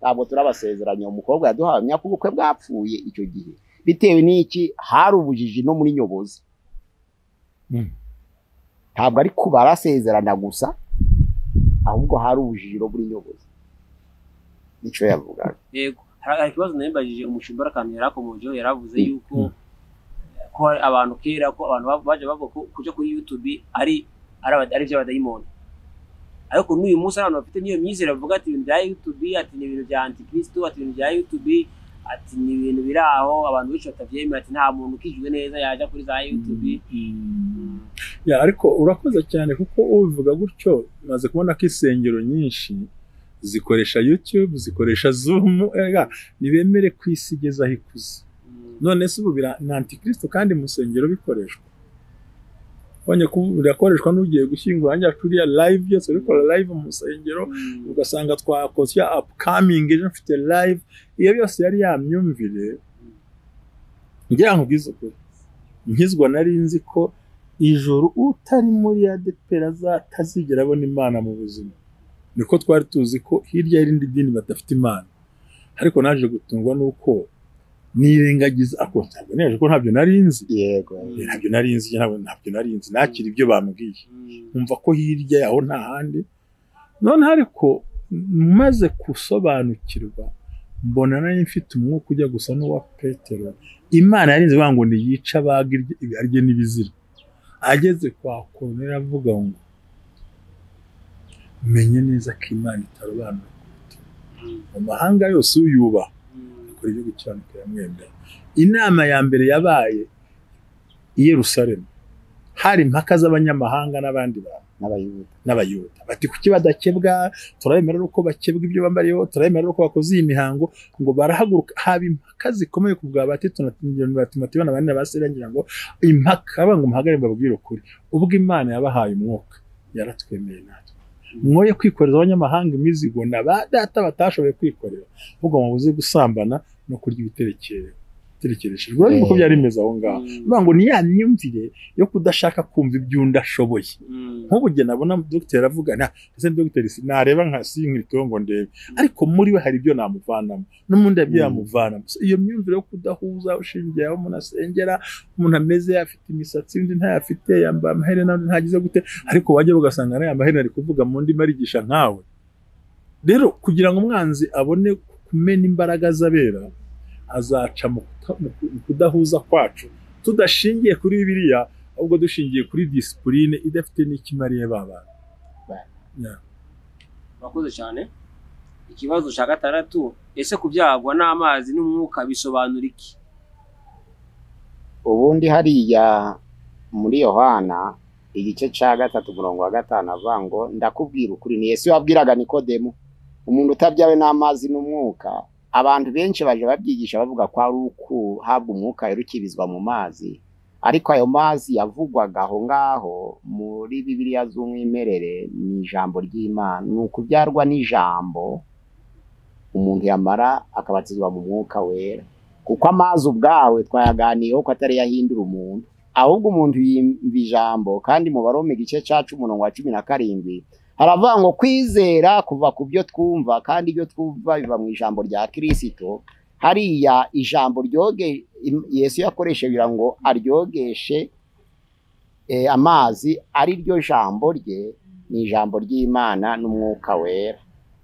ntabwo turabasezeranya. Umukobwa yaduhamya ko ubukwe bwapfuye icyo gihe. Bitewe n'iki? Hari ubujiji no muri nyobozi. Ntabwo ari kubarasezerana gusa, ahubwo hari ubujiji no muri nyobozi, nicyo yavugaga. Yego, hari ikibazo narimbajije umushumba, akantu yarakomojeho, yaravuze yuko ko hari abantu kera, ko abantu baje bavuga ko kuja kuri YouTube ari iby'abadayimoni, ariko n'uyu munsi hari abantu bafite n'iyo myizerere, bavuga ati ibintu bya YouTube, ati ni ibintu bya antikristo, ati ibintu bya YouTube, Ati ni ibintu biri aho abantu benshi batabyemera, ati nta muntu ukijwe neza yaja kuri za YouTube. Ya, ariko urakoze cyane kuko ubivuga gutyo maze kubona ko insengero nyinshi zikoresha YouTube, zikoresha Zoom, erega nibemere ku isi igeze aho ikuze. None se ubu ni antikristo kandi mu nsengero bikoreshwa. Ubonye ko birakoreshwa n'ugiye gushyingura njya kuriya live, byose bikora live mu nsengero, ugasanga twakoze ya upcoming ejo mfite live. Iyo byose yari ya myumvire. Ngira ngo ubwize ukuri, nkizwa nari nzi ko ijuru utari muri ADEPR atazigera abona Imana mu buzima. Niko twari tuzi ko hirya y'irindi dini badafite Imana. Ariko naje gutungwa nuko nirengagiza ako ntabwo neje ko ntabyo nari nzi. Yego, ntabyo nari nzi, ntabyo nari nzi, nakira ibyo bambwiye. Umva ko hirya yaho nta handi. None ariko maze gusobanukirwa mbona nari mfite umwuka ujya gusa n'uwa Petero. Imana yarinze ngo niyica abaga arye n'ibizira. Ageze kwa Koruneli avuga ngo menye neza ko Imana itarobanura ku mutima. Mu mahanga yose uyubaha akora ibyo gukiranuka yamwemera. Inama ya mbere yabaye i Yerusalemu, hari impaka z'abanyamahanga n'abandi bantu n'abayuda bati kuki badakebwa, turabemera uko bakebwa ibyo bambariyeho, turabemera uko bakoze iyi mihango. Ngo barahaguruka, haba impaka zikomeye ku bwa Batito na Timoteyo n'abandi baserangira ngo impaka ngo muhagare mbabwire ukuri. Ubwo Imana yabahaye umwuka yaratwemeye natwe, mwoye kwikoreza abanyamahanga imizigo na ba data batashoboye kwikorera, ahubwo mubuze gusambana no kurya ibiterekereshejwe. Urabona uko byari bimeze aho ngaho. Ngo ni ya myumvire yo kudashaka kumva ibyo undi ashoboye. Nk'ubu jye nabona dogiteri avuga nta ese dogiteri nareba nka sinkirito ngo ndebe, ariko muri we hari ibyo namuvanamo n'umundi ibyo yamuvanamo. Iyo myumvire yo kudahuza ushingiye aho umuntu asengera, umuntu ameze afite imisatsi undi ntayafite, yambaye amaherena undi ntagize gute, ariko wajya ugasanga nayo amaherena ari kuvuga mu ndimi arigisha nkawe. Rero kugira ngo umwanzi abone kumena imbaraga z'abera, azaca mu kudahuza kwacu tudashingiye kuri Bibiliya, ahubwo dushingiye kuri discipline idafite n'ikimariye babana. Murakoze cyane. Ikibazo cya gatandatu, ese kubyagwa n'amazi n'umwuka bisobanura iki? Ubundi hariya muri Yohana igice cya 3 umurongo wa 5 avuga ngo ndakubwira ukuri, ni Yesu wabwiraga Nikodemu, umuntu utabyawe n'amazi n'umwuka. Abantu benshi baje babyigisha bavuga ko ari ukuhabwa umwuka rukibizwa mu mazi, ariko ayo mazi yavugwaga aho ngaho muri Bibiliya z'umwimerere ni ijambo ry'Imana, ni ukubyarwa n'ijambo umuntu yamara akabatizwa mu mwuka wera. Kuko amazi ubwawe twayaganiyeho ko atari yahindura umuntu, ahubwo umuntu yimva ijambo. Kandi mu Baroma igice cya 10 umurongo wa 17 haravuga ngo kwizera kuva ku byo twumva, kandi ibyo twumva biva mu ijambo rya Kristo. Hariya ijambo ryoge Yesu yakoresheje kugira ngo aryogeshe amazi, ari ryo jambo rye, ni ijambo ry'Imana n'umwuka wera.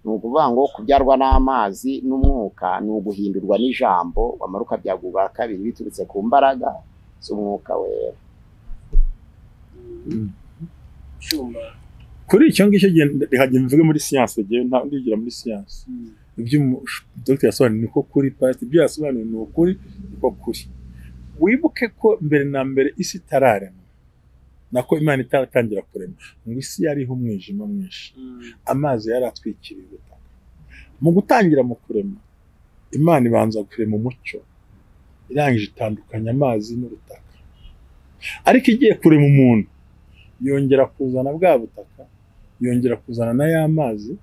Ni ukuvuga ngo kubyarwa n'amazi n'umwuka ni uguhindurwa n'ijambo, wamara ukabyagwa ubwa kabiri biturutse ku mbaraga z'umwuka wera. Kuri icyo ngicyo reka mvuge muri siyanse, ndigira muri siyanse. Ibyo dogiteri yasobanuye niko kuri, pasiteri ibyo yasobanuye ni ukuri, niko kuri. Wibuke ko mbere na mbere isi itararema, nako Imana itaratangira kurema, ngo isi yariho umwijima mwinshi, amazi yari atwikiriye ubutaka. Mu gutangira mu kurema, Imana ibanza kurema umucyo, irangije itandukanya amazi n'ubutaka. Ariko igiye kurema umuntu, yongera kuzana bwa butaka, yongera kuzana na ya mazi,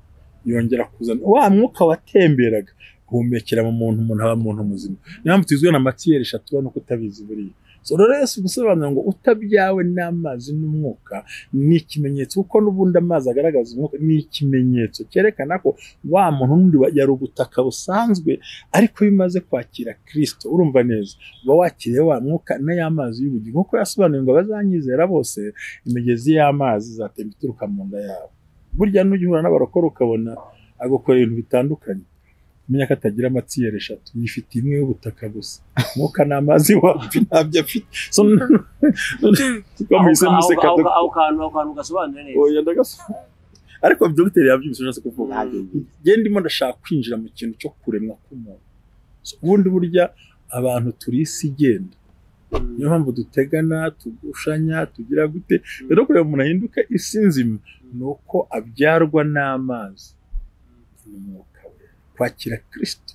yongera kuzana wa mwuka watemberaga guhumekera mu muntu, umuntu aba muntu muzima. Niyo mpamvu tuzwi na matiyeri eshatu no kutabizi buriya. So rero Yesu gusobanura ngo utabyawe n'amazi n'umwuka ni ikimenyetso, kuko n'ubundi amazi agaragaza umwuka, ni ikimenyetso cyerekana ko wa muntu n'undi yari ubutaka busanzwe, ariko iyo umaze kwakira Kristo urumva neza uba wakiriye wa mwuka n'ay'amazi y'ubugingo. Nkuko yasobanuye ngo abazanyizera bose imigezi y'amazi izatemba ituruka mu nda yabo. Burya n'ujya uhura n'abarokore ukabona agukora ibintu bitandukanye, menya ko atagira amatiyeri eshatu, yifite imwe y'ubutaka gusa, umwuka n'amazi wapi ntabyo afite. So aho kantu gasobanura neza. Oya ndagasobanura, ariko dogiteri yabyumvise nase kuvuga. Njye ndimo ndashaka kwinjira mu kintu cyo kuremwa k'umuntu. Ubundi burya abantu turi isi igenda, niyo mpamvu dutegana, tugushanya, tugira gute. Rero kureba umuntu ahinduka isi nzima ni uko abyarwa n'amazi n'umwuka we. Kwakira Kristo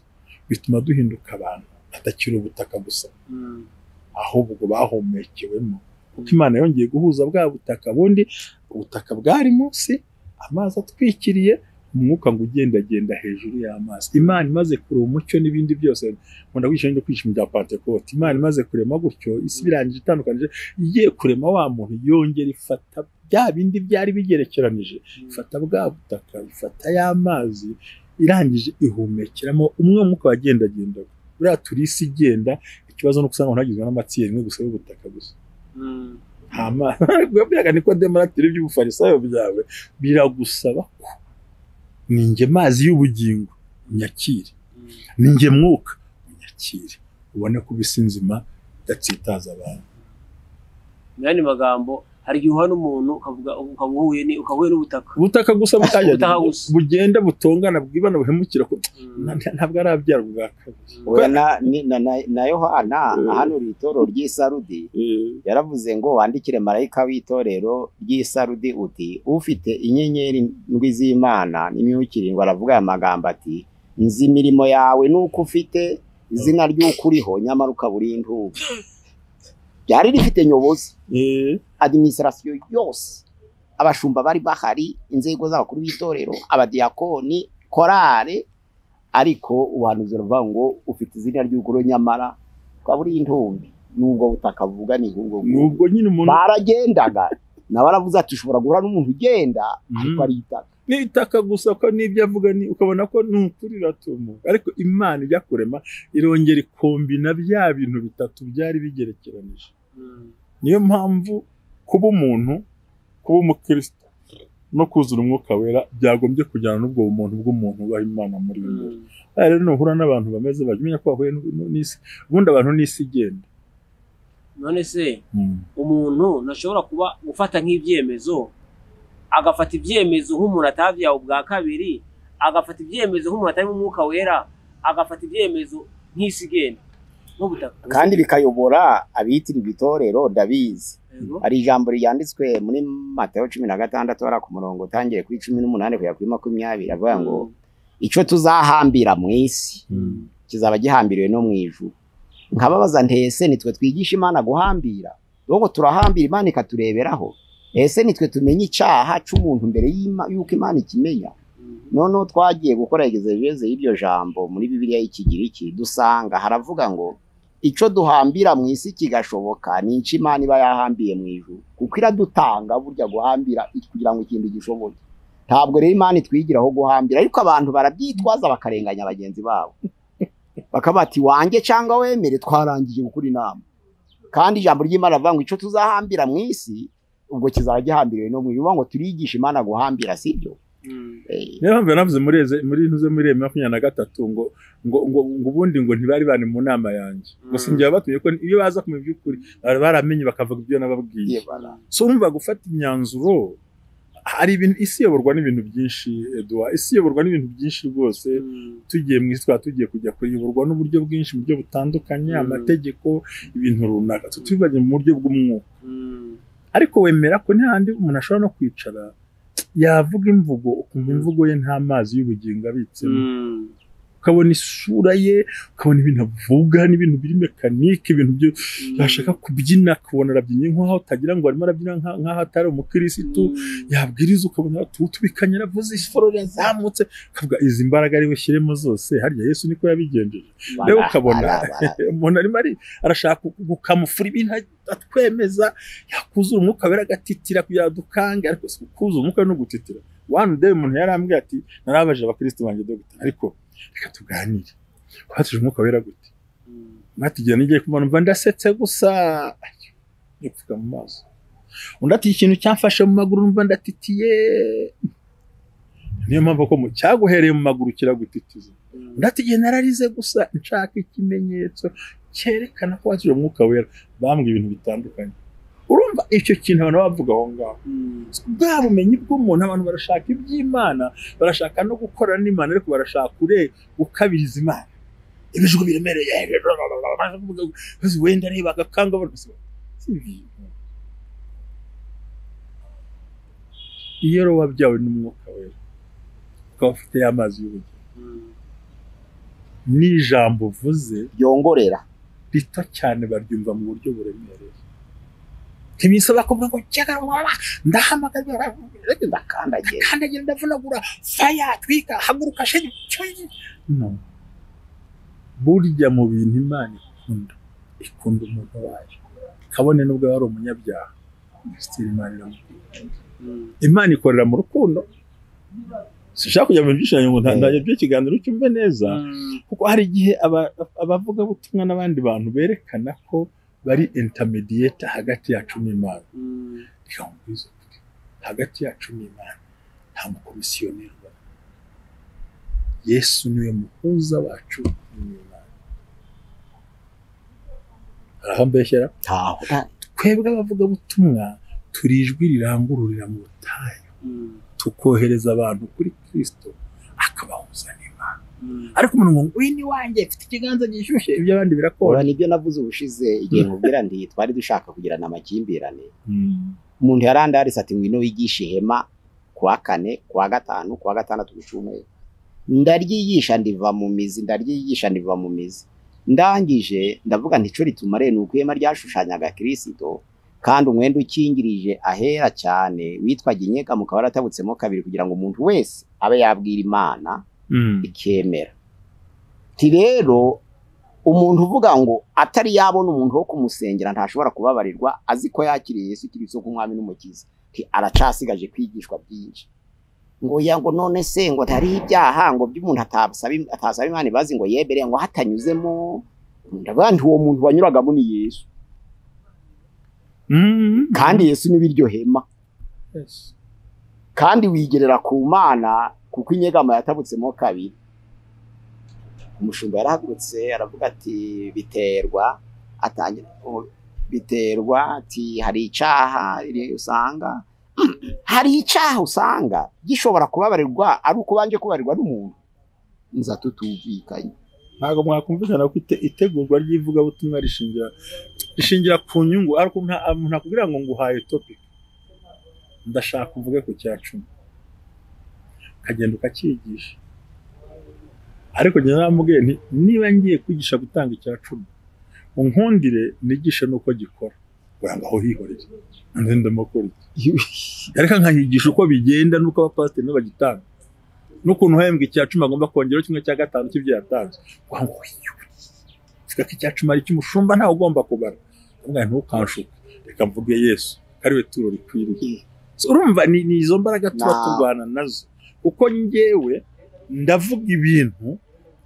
bituma duhinduka abantu batakiri ubutaka gusa, ahubwo bahumekewemo, kuko Imana yongeye guhuza bwa butaka. Bundi ubutaka bwari munsi, amazi atwikiriye, umwuka ngo ugendagenda hejuru y'amazi. Imana imaze kurema umucyo n'ibindi byose, nkunda kwigisha no kwigisha ibya Pentecote. Imana imaze kurema gutyo isi birangije itandukanije, igiye kurema wa muntu, yongera ifata bya bindi byari bigerekeranije, ifata bwa butaka, ifata y'amazi, irangije ihumekeramo umwe mwuka wagendagendaga. Buriya turi isi igenda, ikibazo no usanga umuntu agizwe n'amatsiyeri imwe gusa y'ubutaka gusa. Nta Nikodemo aratira iby'ubufarisayo byawe, biragusaba ko ninjye mazi y'ubugingo unyakire, ninjye mwuka unyakire, ubone ko isi nzima idatsitaza abantu. Mu yandi magambo, hari igihe uhana umuntu ukavuga ukaba uhuye n'ubutaka, ubutaka gusa bugenda butongana bwibana buhemukira, ntabwo arabyara ubwa kabiri. Na Yohana ahanura itorero ry'Isarudi yaravuze ngo wandikire marayika w'itorero ry'Isarudi uti ufite inyenyeri ndwi z'Imana n'imyuka irindwi aravuga aya magambo ati nzi imirimo yawe nuko ufite izina ry'ukuriho nyamara ukaba uri intumbi. Byari rifite nyobozi, administration yose, abashumba bari bahari, inzego z'abakuru b'itorero, abadiakoni, korale, ariko ubuhanuzi buravuga ngo ufite izina ry'ukuriho nyamara ukaba uri intumbi. Nubwo butaka buvuga ni ubwo nubwo nyine umuntu baragendaga nawe aravuze ati ushobora guhura n'umuntu ugenda ariko ari itaka, ni itaka gusa, ko n'ibyo avuga ni ukabona ko ni ukuri ratumuka. Ariko Imana ijya kurema irongera ikombina bya bintu bitatu byari bigerekeranije. Niyo mpamvu kuba umuntu, kuba umukristo no kuzura umwuka wera byagombye kujyana n'ubwo bumuntu bw'umuntu ubaha Imana muri we. Rero nuhura n'abantu bameze bamenya ko bahuye n'isi, ubundi abantu n'isi igenda. None se umuntu ntashobora kuba gufata nk'ibyemezo, agafata ibyemezo nk'umuntu atavyawe ubwa kabiri, agafata ibyemezo nk'umuntu atari mu mwuka wera, agafata ibyemezo nk'isi igenda nk'ubutaka, kandi bikayobora abitiriwe itorero. Ndabizi hari ijambo ryanditswe muri Matayo 16 ara ku murongo utangiye kuri 18 kugera kuri 20, avuga ngo icyo tuzahambira mu isi kizaba gihambiriwe no mu ijuru. Nkababaza ntese nitwe twigisha Imana guhambira? Ngo turahambira Imana ikatureberaho? Ese nitwe tumenya icyaha cy'umuntu mbere y'uko Imana ikimenya? Noneho twagiye gukora exegese y'iryo jambo muri Bibiliya y'Ikigiriki, dusanga haravuga ngo icyo duhambira mu isi kigashoboka ni icyo Imana iba yahambiye mu ijuru, kuko iradutanga burya guhambira kugira ngo ikintu gishoboke. Ntabwo rero Imana itwigiraho guhambira, ariko abantu barabyitwaza bakarenganya bagenzi babo, bakaba bati wanjye cyangwa wemere twarangije gukora inama. Kandi ijambo ry'Imana rivuga ngo icyo tuzahambira mu isi ubwo kizaba gihambiriwe no mu ijuru. Ngo turigisha Imana guhambira, sibyo? Niyo mpamvu yanavuze muri ntuze muri 23 ngo ngo ngo ubundi ngo ntibari bari mu nama yanjye, gusa njye batumye ko iyo baza kumenya iby'ukuri bari baramenye bakavuga ibyo nababwiye. So urumva gufata imyanzuro hari ibintu, isi iyoborwa n'ibintu byinshi, Edouard, isi iyoborwa n'ibintu byinshi rwose. Tugiye mu isi twaba tugiye kujya kuyoborwa n'uburyo bwinshi mu buryo butandukanye, amategeko, ibintu runaka, tutibanye mu buryo bw'umwuka. Ariko wemera ko ntihandi umuntu ashobora no kwicara yavuga imvugo ukumva imvugo ye nta mazi y'ubugingo abitsemo, ukabona isura ye, ukabona ibintu avuga n'ibintu biri mekanike, ibintu byo yashaka kubyina ukabona arabyina nk'aho utagira ngo arimo arabyina nk'aho atari umukirisitu, yabwiriza ukabona tutubikanye aravuze iforo yazamutse, ukavuga izi mbaraga ari bushyiremo zose, harya Yesu niko yabigenjeje. Rero ukabona umuntu arimo arashaka gukamufura ibintu atwemeza, yakuzura umwuka wera agatitira kugira dukange, ariko kuzura umwuka no gutitira. One day umuntu yarambwiye ati narabaje abakristo banjye dogita, ariko reka tuganire, twatuje umwuka wera gute? Mwatigira nigiye kumva mva ndasetse gusa, nipfuka mu maso. Undi ati ikintu cyamfashe mu maguru mva ndatitiye. Niyo mpamvu ko cyaguhereye mu maguru kiragutitiza. Undi ati igihe nararize gusa nshaka ikimenyetso cyerekana ko watuje umwuka wera. Bambwiye ibintu bitandukanye. Urumva icyo kintu abantu bavuga aho ngaho, bwa bumenyi bw'umuntu, abantu barashaka iby'Imana, barashaka no gukora n'Imana, ariko barashaka gukabiriza Imana. Ibijwi biremereye wenda reba agakanga iyo rero wabyawe n'umwuka wera ukaba ufite amazi y'ubugingo n'ijambo uvuze ryongorera rito cyane baryumva mu buryo buremereye. Ntibisaba kuvuga ngo ndahamagara ndakandagira ndavunagura faya twika haguruka sheri. No, burya mu bintu Imana ikunda, ikunda umuntu wayo kabone nubwo yari umunyabyaha. Imana iramukunda. Imana ikorera mu rukundo. Sinshaka kujya mu byishimo ngo ntandaje by'ikiganiro cyumve neza, kuko hari igihe abavugabutumwa n'abandi bantu berekana ko bari intermediate hagati yacu n'Imana. Reka nkubwize ukuri, hagati yacu n'Imana nta mukomisiyoneri ubaho. Yesu niwe muhuza wacu n'Imana. Hari aho mbeshyera? Twebwe abavugabutumwa turi ijwi rirangururira mu butayu, tukohereza abantu kuri Kristo akabahuza n'Imana. Ariko umuntu ngo ngwino iwanjye mfite ikiganza gishyushye, ibyo abandi birakora. Nibyo navuze ubushize igihe nkubwira ndi twari dushaka kugirana amakimbirane. Umuntu yarandaritse ati ngwino wigishe ihema kuwa kane, kuwa gatanu, kuwa gatandatu ku cyumweru. Ndaryigisha ndiva mu mizi, ndaryigisha ndiva mu mizi. Ndangije ndavuga nti ico ritumare ni uko ihema ryashushanyaga Kristo, kandi umwenda ukingirije ahera cyane witwaga inyegamo ukaba waratabutsemo kabiri kugira ngo umuntu wese abe yabwira Imana ikemera. Ti rero umuntu uvuga ngo atari yabona umuntu wo kumusengera ntashobora kubabarirwa azi ko yakiriye Yesu Kristo nk'umwami n'umukiza, ti aracasigaje kwigishwa byinshi. Ngo ya ngo none se ngo ntari ibyaha ngo by'umuntu atasaba Imana ibazi ngo yebere ngo hatanyuzemo. Ndavuga nti uwo muntu wanyuragamo ni Yesu. Kandi Yesu ni biryo hema. Yes. Kandi wigerera ku Mana kuko inyegamo yatabutsemo kabiri. Umushumba yarahagurutse aravuga ati biterwa, atangira biterwa ati hari icaha usanga hari icaha usanga gishobora kubabarirwa ari uko banje kubarirwa n'umuntu. Nza tutumvikanye. Ntabwo mwakumvikana ko itegurwa ry'ivugabutumwa rishingira ku nyungu, ariko nta kugira ngo nguhaye topic ndashaka uvuge ku cya 10 ukagenda ukakigisha. Ariko njye naramubwiye nti niba ngiye kwigisha gutanga icya 10 unkundire nigishe nuko gikora, ngo aho hihorere ndamukora iki, ariko nkanyigisha uko bigenda nuko abapasiteri bagitanga n'ukuntu uhembwa icya 10 agomba kongeraho kimwe cya 5 cy'ibyo yatanze. Ngo ko icya 10 ari cy'umushumba ntawe ugomba kubara. Ntukanshuke, reka mvuge Yesu ari we turo rikwiriye. Urumva ni izo mbaraga tuba turwana nazo, kuko njyewe ndavuga ibintu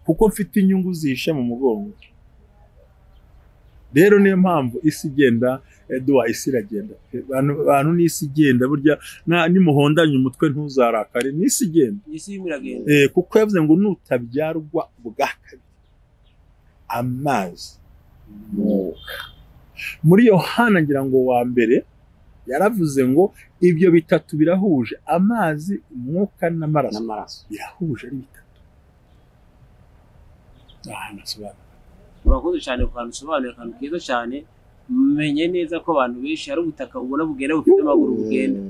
kuko mfite inyungu zihishe mu mugongo. Rero niyo mpamvu isi igenda, Edouard, isi iragenda. Abantu n'isi igenda, burya nimuhondanye umutwe ntuzarakare, n'isi igenda. Isi iragenda. Kuko yavuze ngo nutabyarwa ubwa kabiri amazi mwuka. Muri Yohana ngira ngo wa mbere yaravuze ngo ibyo bitatu birahuje, amazi, umwuka n'amaraso. Birahuje ari bitatu. Nasobanura. Urakoze cyane ku kantu usobanuye, akantu keza cyane. Menye neza ko abantu benshi ari ubutaka ubona bugenda bufite amaguru bugenda.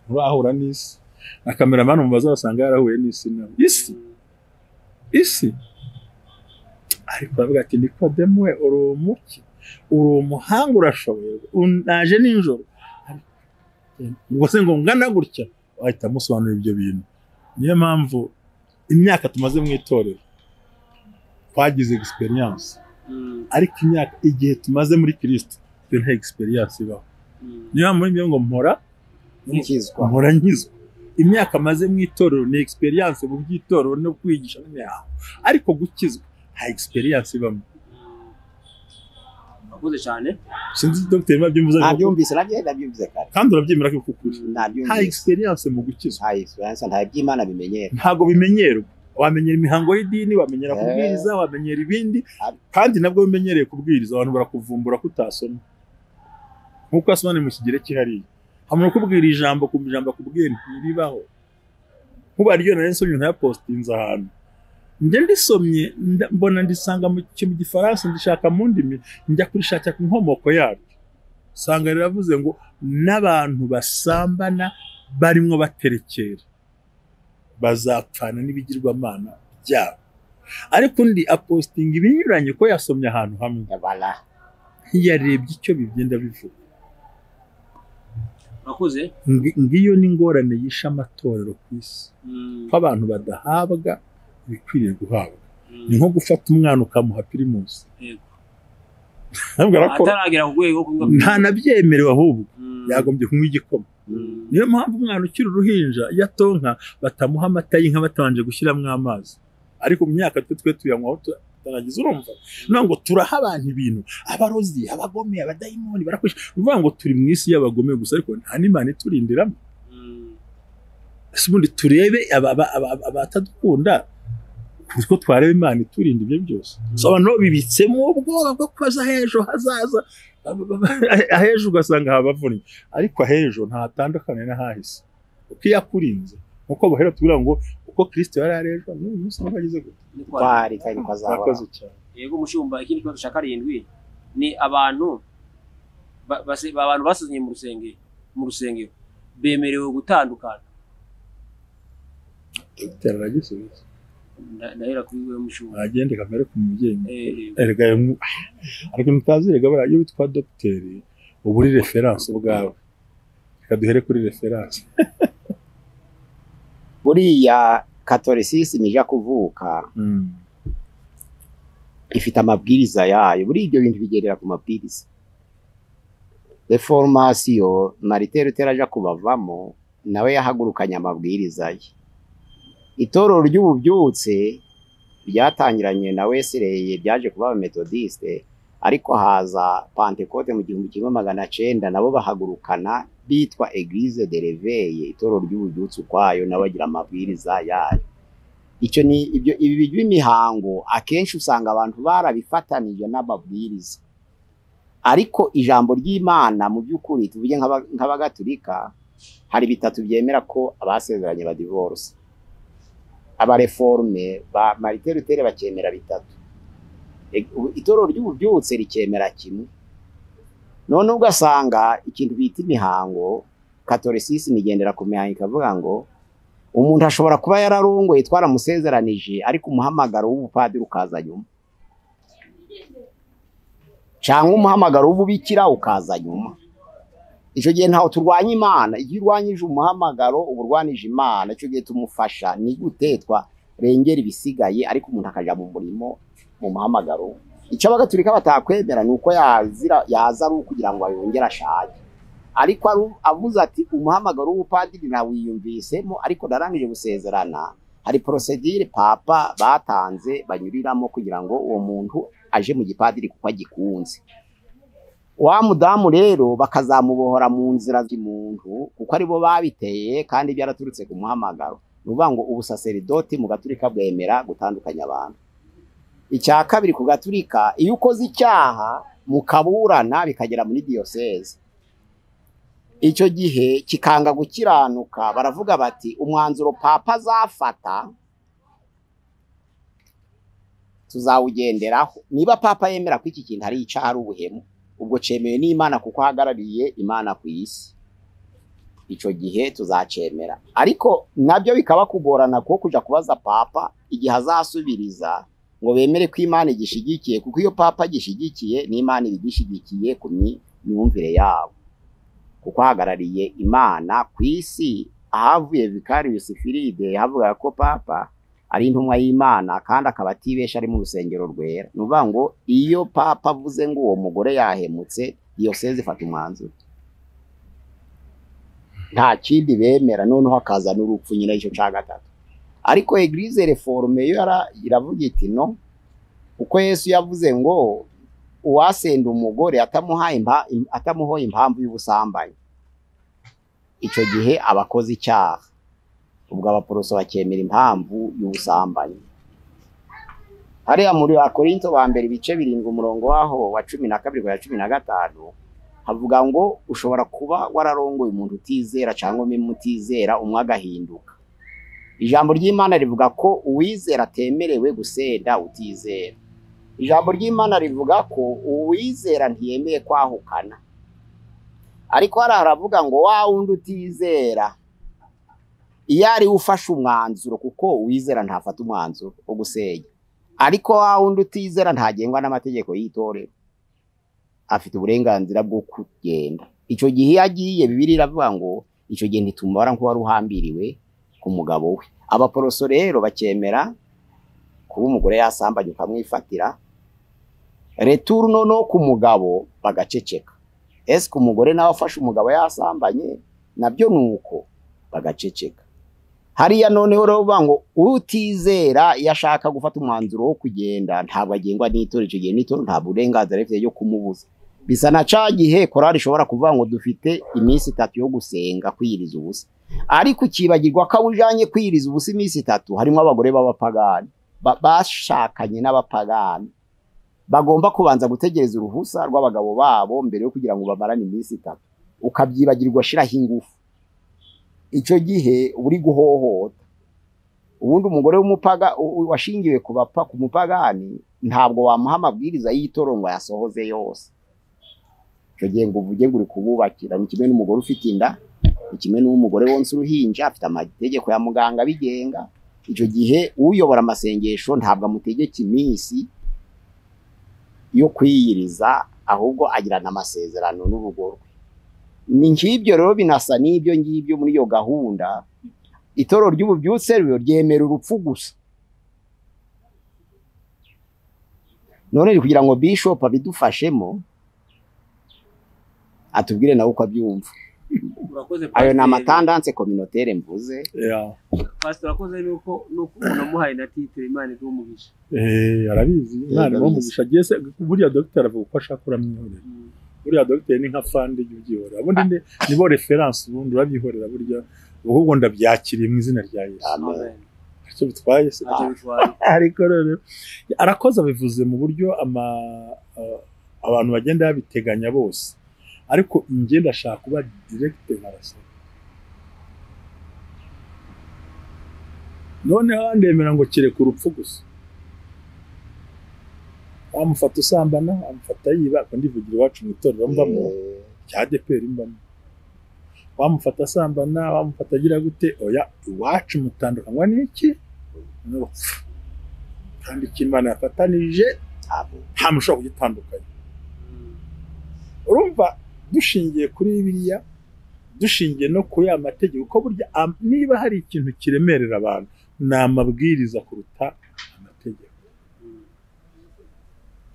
Urahura n'isi. Na cameraman mubaza basanga yarahuye n'isi nawe. Isi. Isi. Ariko aravuga ati Nikodemu we uri umuki, uri umuhanga, urashoboye, naje nijoro ubwo se ngo ngana gutya, wahita amusobanurira ibyo bintu. Niyo mpamvu imyaka tumaze mu itorero twagize experience, ariko imyaka igihe tumaze muri Kristo yo nta experience ibaho. Niyo mpamvu ngo mpora nkizwa. Imyaka maze mu itorero ni experience mu by'itorero no kwigisha n'imihango, ariko gukizwa nta experience ibamo. Urakoze cyane. Sinzi Dr. Mabyumvuze. Nabyumvise nabyumvise kare. Kandi urabyemera ko ukuri. Nta experience mu gukizwa. Nta experience, nta by'Imana bimenyera. Ntago bimenyerwa. Wamenyera imihango y'idini, wamenyera kubwiriza, wamenyera ibindi, kandi nabwo bimenyereye kubwiriza abantu barakuvumbura kutasoma. Nkuko asobanura mu Kigereki hariya. Hamwe kubwira ijambo ku ijambo akubwiye ntiribaho. Nkuba ryo nari nsomye ntapostinze ahantu. Njye ndisomye mbona ndisanga mu Gifaransa, ndishaka mu ndimi, njya kurishaka ku nkomoko yaryo, sanga riravuze ngo n'abantu basambana barimo baterekera bazapfana n'ibigirwamana byabo. Ariko undi apostinga ibinyuranye ko yasomye ahantu hamwe, ntiyarebye icyo bigenda bivuga. Ngiyo ni ingorane yishe amatorero ku isi, ko abantu badahabwa ibikwiriye guhabwa. Ni nko gufata umwana ukamuha pirimusi ntanabyemerewe, ahubwo yagombye kunywa igikoma. Niyo mpamvu umwana ukiri uruhinja iyo atonka batamuha amata y'inka batabanje gushyiramo amazi, ariko mu myaka twe tuyanywaho tutanagize. Urumva ngo turaha abantu ibintu, abarozi, abagome, abadayimoni barakwisha. Uvuga ngo turi mu isi y'abagome gusa, ariko nta n'Imana iturindiramo. Ese ubundi turebe abatadukunda kuko twareba Imana iturinda ibyo byose. So abantu bibitsemo ubwoba bwo kubaza ahejo hazaza, ahejo ugasanga habavunnye, ariko ahejo ntatandukanye n'ahahise. Uko yakurinze nkuko bahera tubira ngo uko Kristo yari ari ejo n'uyu munsi niko ageze gute. Murakoze cyane. Yego mushumba, ikindi kibazo cya karindwi ni abantu abantu basezeranye mu rusengero bemerewe gutandukana. Dr. aragisubiza. Ndahera kuri wewe mushumba. Agende kamere ku mubyeyi. Erega ariko mutazi rega iyo witwa docteur uba uri reference ubwawe. Reka duhere kuri reference. Buriya Catholicism ija kuvuka ifite amabwiriza yayo. Buri ibyo bintu bigerera ku mabwiriza. Reformation Martin Luther aja kubavamo nawe yahagurukanye amabwiriza ye. Itorero ry'ububyutse ryatangiranye na Wesley ryaje kuba Methodiste, ariko haza Pentecote mu 1900 nabo bahagurukana bitwa Eglise de Réveil, itorero ry'ububyutse ukwayo nabagira amabwiriza yayo. Icyo ni ibyo ibi by'imihango akenshi usanga abantu barabifatanije n'amabwiriza. Ariko ijambo ry'Imana mu by'ukuri tuvuge nk'abagatulika hari bitatu byemera ko abasezeranye ba divorce. Abareforme ba Martin Luther bakemera bitatu. Itorero ry'ububyutse rikemera kimwe. None ugasanga ikintu bita imihango, Catholicism igendera ku mihango ikavuga ngo umuntu ashobora kuba yararongoye twaramusezeranije, ariko umuhamagaro w'ubupadiri ukaza nyuma, cyangwa umuhamagaro w'ububikira ukaza nyuma. Icyo gihe ntaho turwanya Imana. Iyo urwanyije umuhamagaro uba urwanije Imana. Icyo gihe tumufasha ni gute twarengera ibisigaye, ariko umuntu akaja mu murimo mu muhamagaro. Icyo abagatulika batakwemera ni uko yaza ari ukugira ngo ayongere ashake, ariko avuze ati umuhamagaro w'ubupadiri nawiyumvisemo ariko narangije gusezerana. Hari procedure papa batanze banyuriramo kugira ngo uwo muntu aje mu gipadiri kuko agikunze. Wa mudamu rero bakazamubohora mu nzira z'umuntu kuko aribo babiteye kandi byaraturutse ku muhamagaro. Ni ukuvuga ngo ubusaseridoti mu gaturika bwemera gutandukanya abantu. Icya kabiri ku gaturika, iyo ukoze icyaha mukaburana bikagera muri diocese, icyo gihe kikanga gukiranuka, baravuga bati umwanzuro papa azafata tuzawugenderaho. Niba papa yemera ko iki kintu ari icyaha ari ubuhemu, ubwo cemewe n'Imana kuko ahagarariye Imana ku isi, icyo gihe tuzacemera. Ariko nabyo bikaba kugorana kuko kuja kubaza papa igihe azasubiriza ngo bemere ko Imana igishigikiye, kuko iyo papa agishigikiye n'Imana ibigishigikiye ku myumvire yabo, kuko ahagarariye Imana ku isi. Ahavuye Vicarius Filide yavuga ko papa ari intumwa y'Imana kandi akaba atibesha ari mu rusengero rwera. Ni ukuvuga ngo iyo papa avuze ngo uwo mugore yahemutse, diyoseze ifata umwanzuro, nta kindi bemera. Noneho hakaza n'urupfu nyine, icyo cya gatatu. Ariko Eglise Reforme yo iravuga iti no, uko Yesu yavuze ngo uwasenda umugore atamuhoye impamvu y'ubusambanyi, icyo gihe abakoze icyaha. Ubwo abaporoso bakemera impamvu y'ubusambanyi. Hariya muri Akorinto ba mbere ibice 7 umurongo waho wa 12 kugera 15 havuga ngo ushobora kuba wararongoye umuntu utizera cyangwa mutizera umwe agahinduka. Ijambo ry'Imana rivuga ko uwizera atemerewe gusenda utizera. Ijambo ry'Imana rivuga ko uwizera ntiyemeye kwahukana. Ariko hariya haravuga ngo wa wundi utizera iyo ari we ufashe umwanzuro, kuko uwizera ntafata umwanzuro wo gusenya. Ariko wa wundi utizera ntagengwa n'amategeko y'itorero, afite uburenganzira bwo kugenda. Icyo gihe iyo agiye, Bibiliya iravuga ngo icyo gihe ntitumubara nk'uwari uhambiriwe ku mugabo we. Abaporoso rero bakemera kuba umugore yasambanye ukamwifatira, retour no ku mugabo bagaceceka. Ese ku mugore nawe afashe umugabo yasambanye nabyo nuko bagaceceka. Hariya noneho rero bavuga ngo utizera iyo ashaka gufata umwanzuro wo kugenda ntabwo agengwa n'itorero, icyo gihe n'itorero nta burenganzira rifite yo kumubuza. Bisa na ca gihe korali ishobora kuvuga ngo dufite iminsi 3 yo gusenga kwiyiriza ubusa, ariko ukibagirwa ko abo ujanye kwiyiriza ubusa iminsi 3 harimo abagore b'abapagani bashakanye n'abapagani bagomba kubanza gutegereza uruhusa rw'abagabo babo mbere yo kugira ngo bamarane iminsi 3, ukabyibagirwa shiraho ingufu. Icyo gihe uri guhohota. Ubundi umugore w'umupaga washingiwe ku bapfa ku mupagani ntabwo wamuha amabwiriza y'itorero ngo ayasohoze yose. Icyo gihe ngo uvuge ngo uri kububakira, ni kimwe n'umugore ufite inda, ni kimwe n'umugore wonsa uruhinja afite amategeko ya muganga abigenga. Icyo gihe uyobora amasengesho ntabwo amutegeka iminsi yo kwiyiriza, ahubwo agirana amasezerano n'urugo rwe. Ni nk'ibyo rero binasa n'ibyo ngibyo muri iyo gahunda. Itorero ry'ububyutse ryo ryemera urupfu gusa. None kugira ngo bishop abidufashemo atubwire nawe uko abyumva. Ayo ni amatandanse communautaire mvuze. Pastor akoze nuko unamuhaye na titre Imana igumugisha. Arabizi Imana igumugisha. Jese buriya doctor avuga uko ashaka uramwihorera. Buriya doctor ni nka fande y'ubyihorera. Ubundi nibo reference ubundi urabyihorera burya, ahubwo ndabyakiriye mu izina rya Yesu. Amen. Icyo bitwaye se. Ariko rero arakoze abivuze mu buryo abantu bagenda babiteganya bose. Ariko njye ndashaka kuba direct nkarasaba. Noneho ndemera ngo kereka urupfu gusa. Wamufata usambana, wamufata yiba, ko ndivugira iwacu mu itorero mbamo cya ADEPR mbamo. Wamufata asambana, wamufata agira gute, oya iwacu mutandukanywa n'iki? N'urupfu. Kandi icyo Imana yafatanije nta muntu ushobora kugitandukanya. Urumva dushingiye kuri Bibiliya, dushingiye no ku ya mategeko, ko burya niba hari ikintu kiremerera abantu ni amabwiriza kuruta amategeko.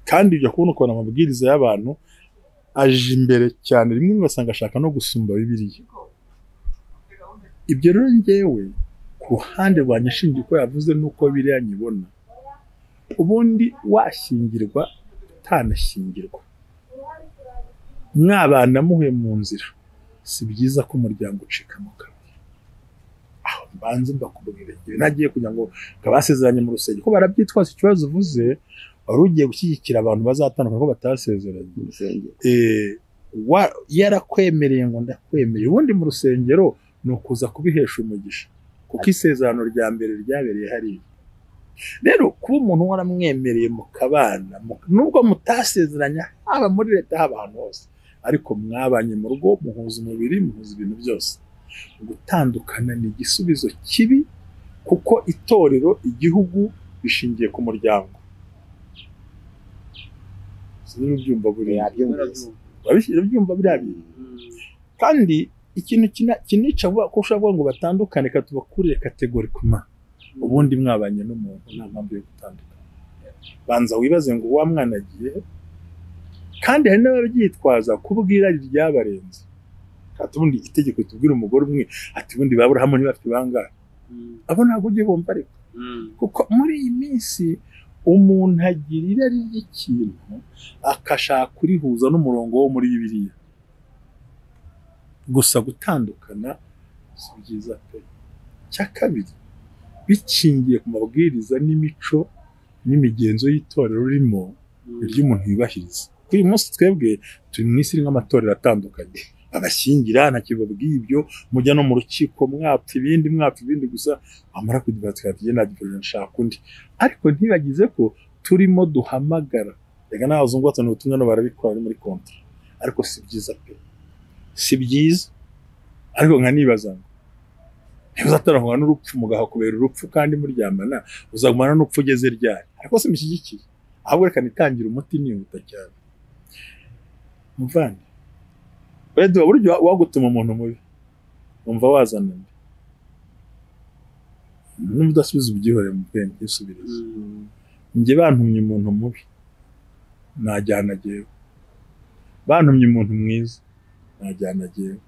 Kandi ibyo kubona ukuntu amabwiriza y'abantu aje imbere cyane, rimwe ugasanga ashaka no gusumba Bibiliya. Ibyo rero njyewe ku ruhande rwanjye nshingiye uko yavuze n'uko Bibiliya nyibona, ubundi washyingirwa utanashyingirwa mwabana muhuye mu nzira, si byiza ko umuryango ucikamo kabiri. Aho mbanze mbakubwire nagiye kugira ngo kabasezeranye mu rusengero ko barabyitwaza. Ikibazo uvuze wari ugiye gushyigikira abantu bazatandukana ko batasezeranye mu rusengero. Yarakwemereye ngo ndakwemereye. Ubundi mu rusengero ni ukuza kubihesha umugisha, kuko isezerano rya mbere ryabereye hariya. Rero kuba umuntu waramwemereye mukabana, nubwo mutasezeranya haba muri leta haba ahantu hose, ariko mwabanye mu rugo, muhuza umubiri, muhuza ibintu byose. Gutandukana ni igisubizo kibi, kuko itorero, igihugu bishingiye ku muryango. Sinzi buriya byumva biriya bintu. Kandi ikintu kinica ko ushobora ngo batandukane, katubakurire kategori kuma. Ubundi mwabanye n'umuntu nta mpamvu yo gutandukana. Banza wibaze ngo wa mwana agiye. Kandi hari n'ababyitwaza kubwira ryabarenze. Ati ubundi itegeko tubwira umugore umwe, ati ubundi ba Aburahamu ntibafite bangahe. Abo ntabwo ugiye bumva ariko. Kuko muri iyi minsi umuntu agira irari ry'ikintu akashaka kurihuza n'umurongo wo muri Bibiliya. Gusa gutandukana si byiza pe. Cya kabiri, bikingiye ku mabwiriza n'imico n'imigenzo y'itorero ririmo, iryo umuntu yubahiriza. Kuri uyu munsi twebwe turi mu isi irimo amatorero atandukanye. Babashyingira ntacyo babwiye ibyo, mujya no mu rukiko mwapfa ibindi gusa, wamara kudivatira ati na divorce nshaka undi. Ariko ntibagize ko turimo duhamagara. Rega n'abazungu batanu ubutumwa no barabikora muri kontra. Ariko si byiza pe. Si byiza. Ariko nkanibaza ngo ntibazataranwa n'urupfu mugahakubera urupfu kandi muryamana, uzagumana n'urupfu ugeze ryari? Ariko se mushyigikiye. Ahubwo reka nitangira umuti nihuta cyane. Muvandi, wewe buryo wagutuma umuntu mubi umva wazana nde? N'udasubiza ubyihoreye mu bwenge usubirize. Njye bantumye umuntu mubi najyana jewe, bantumye umuntu mwiza najyana jewe.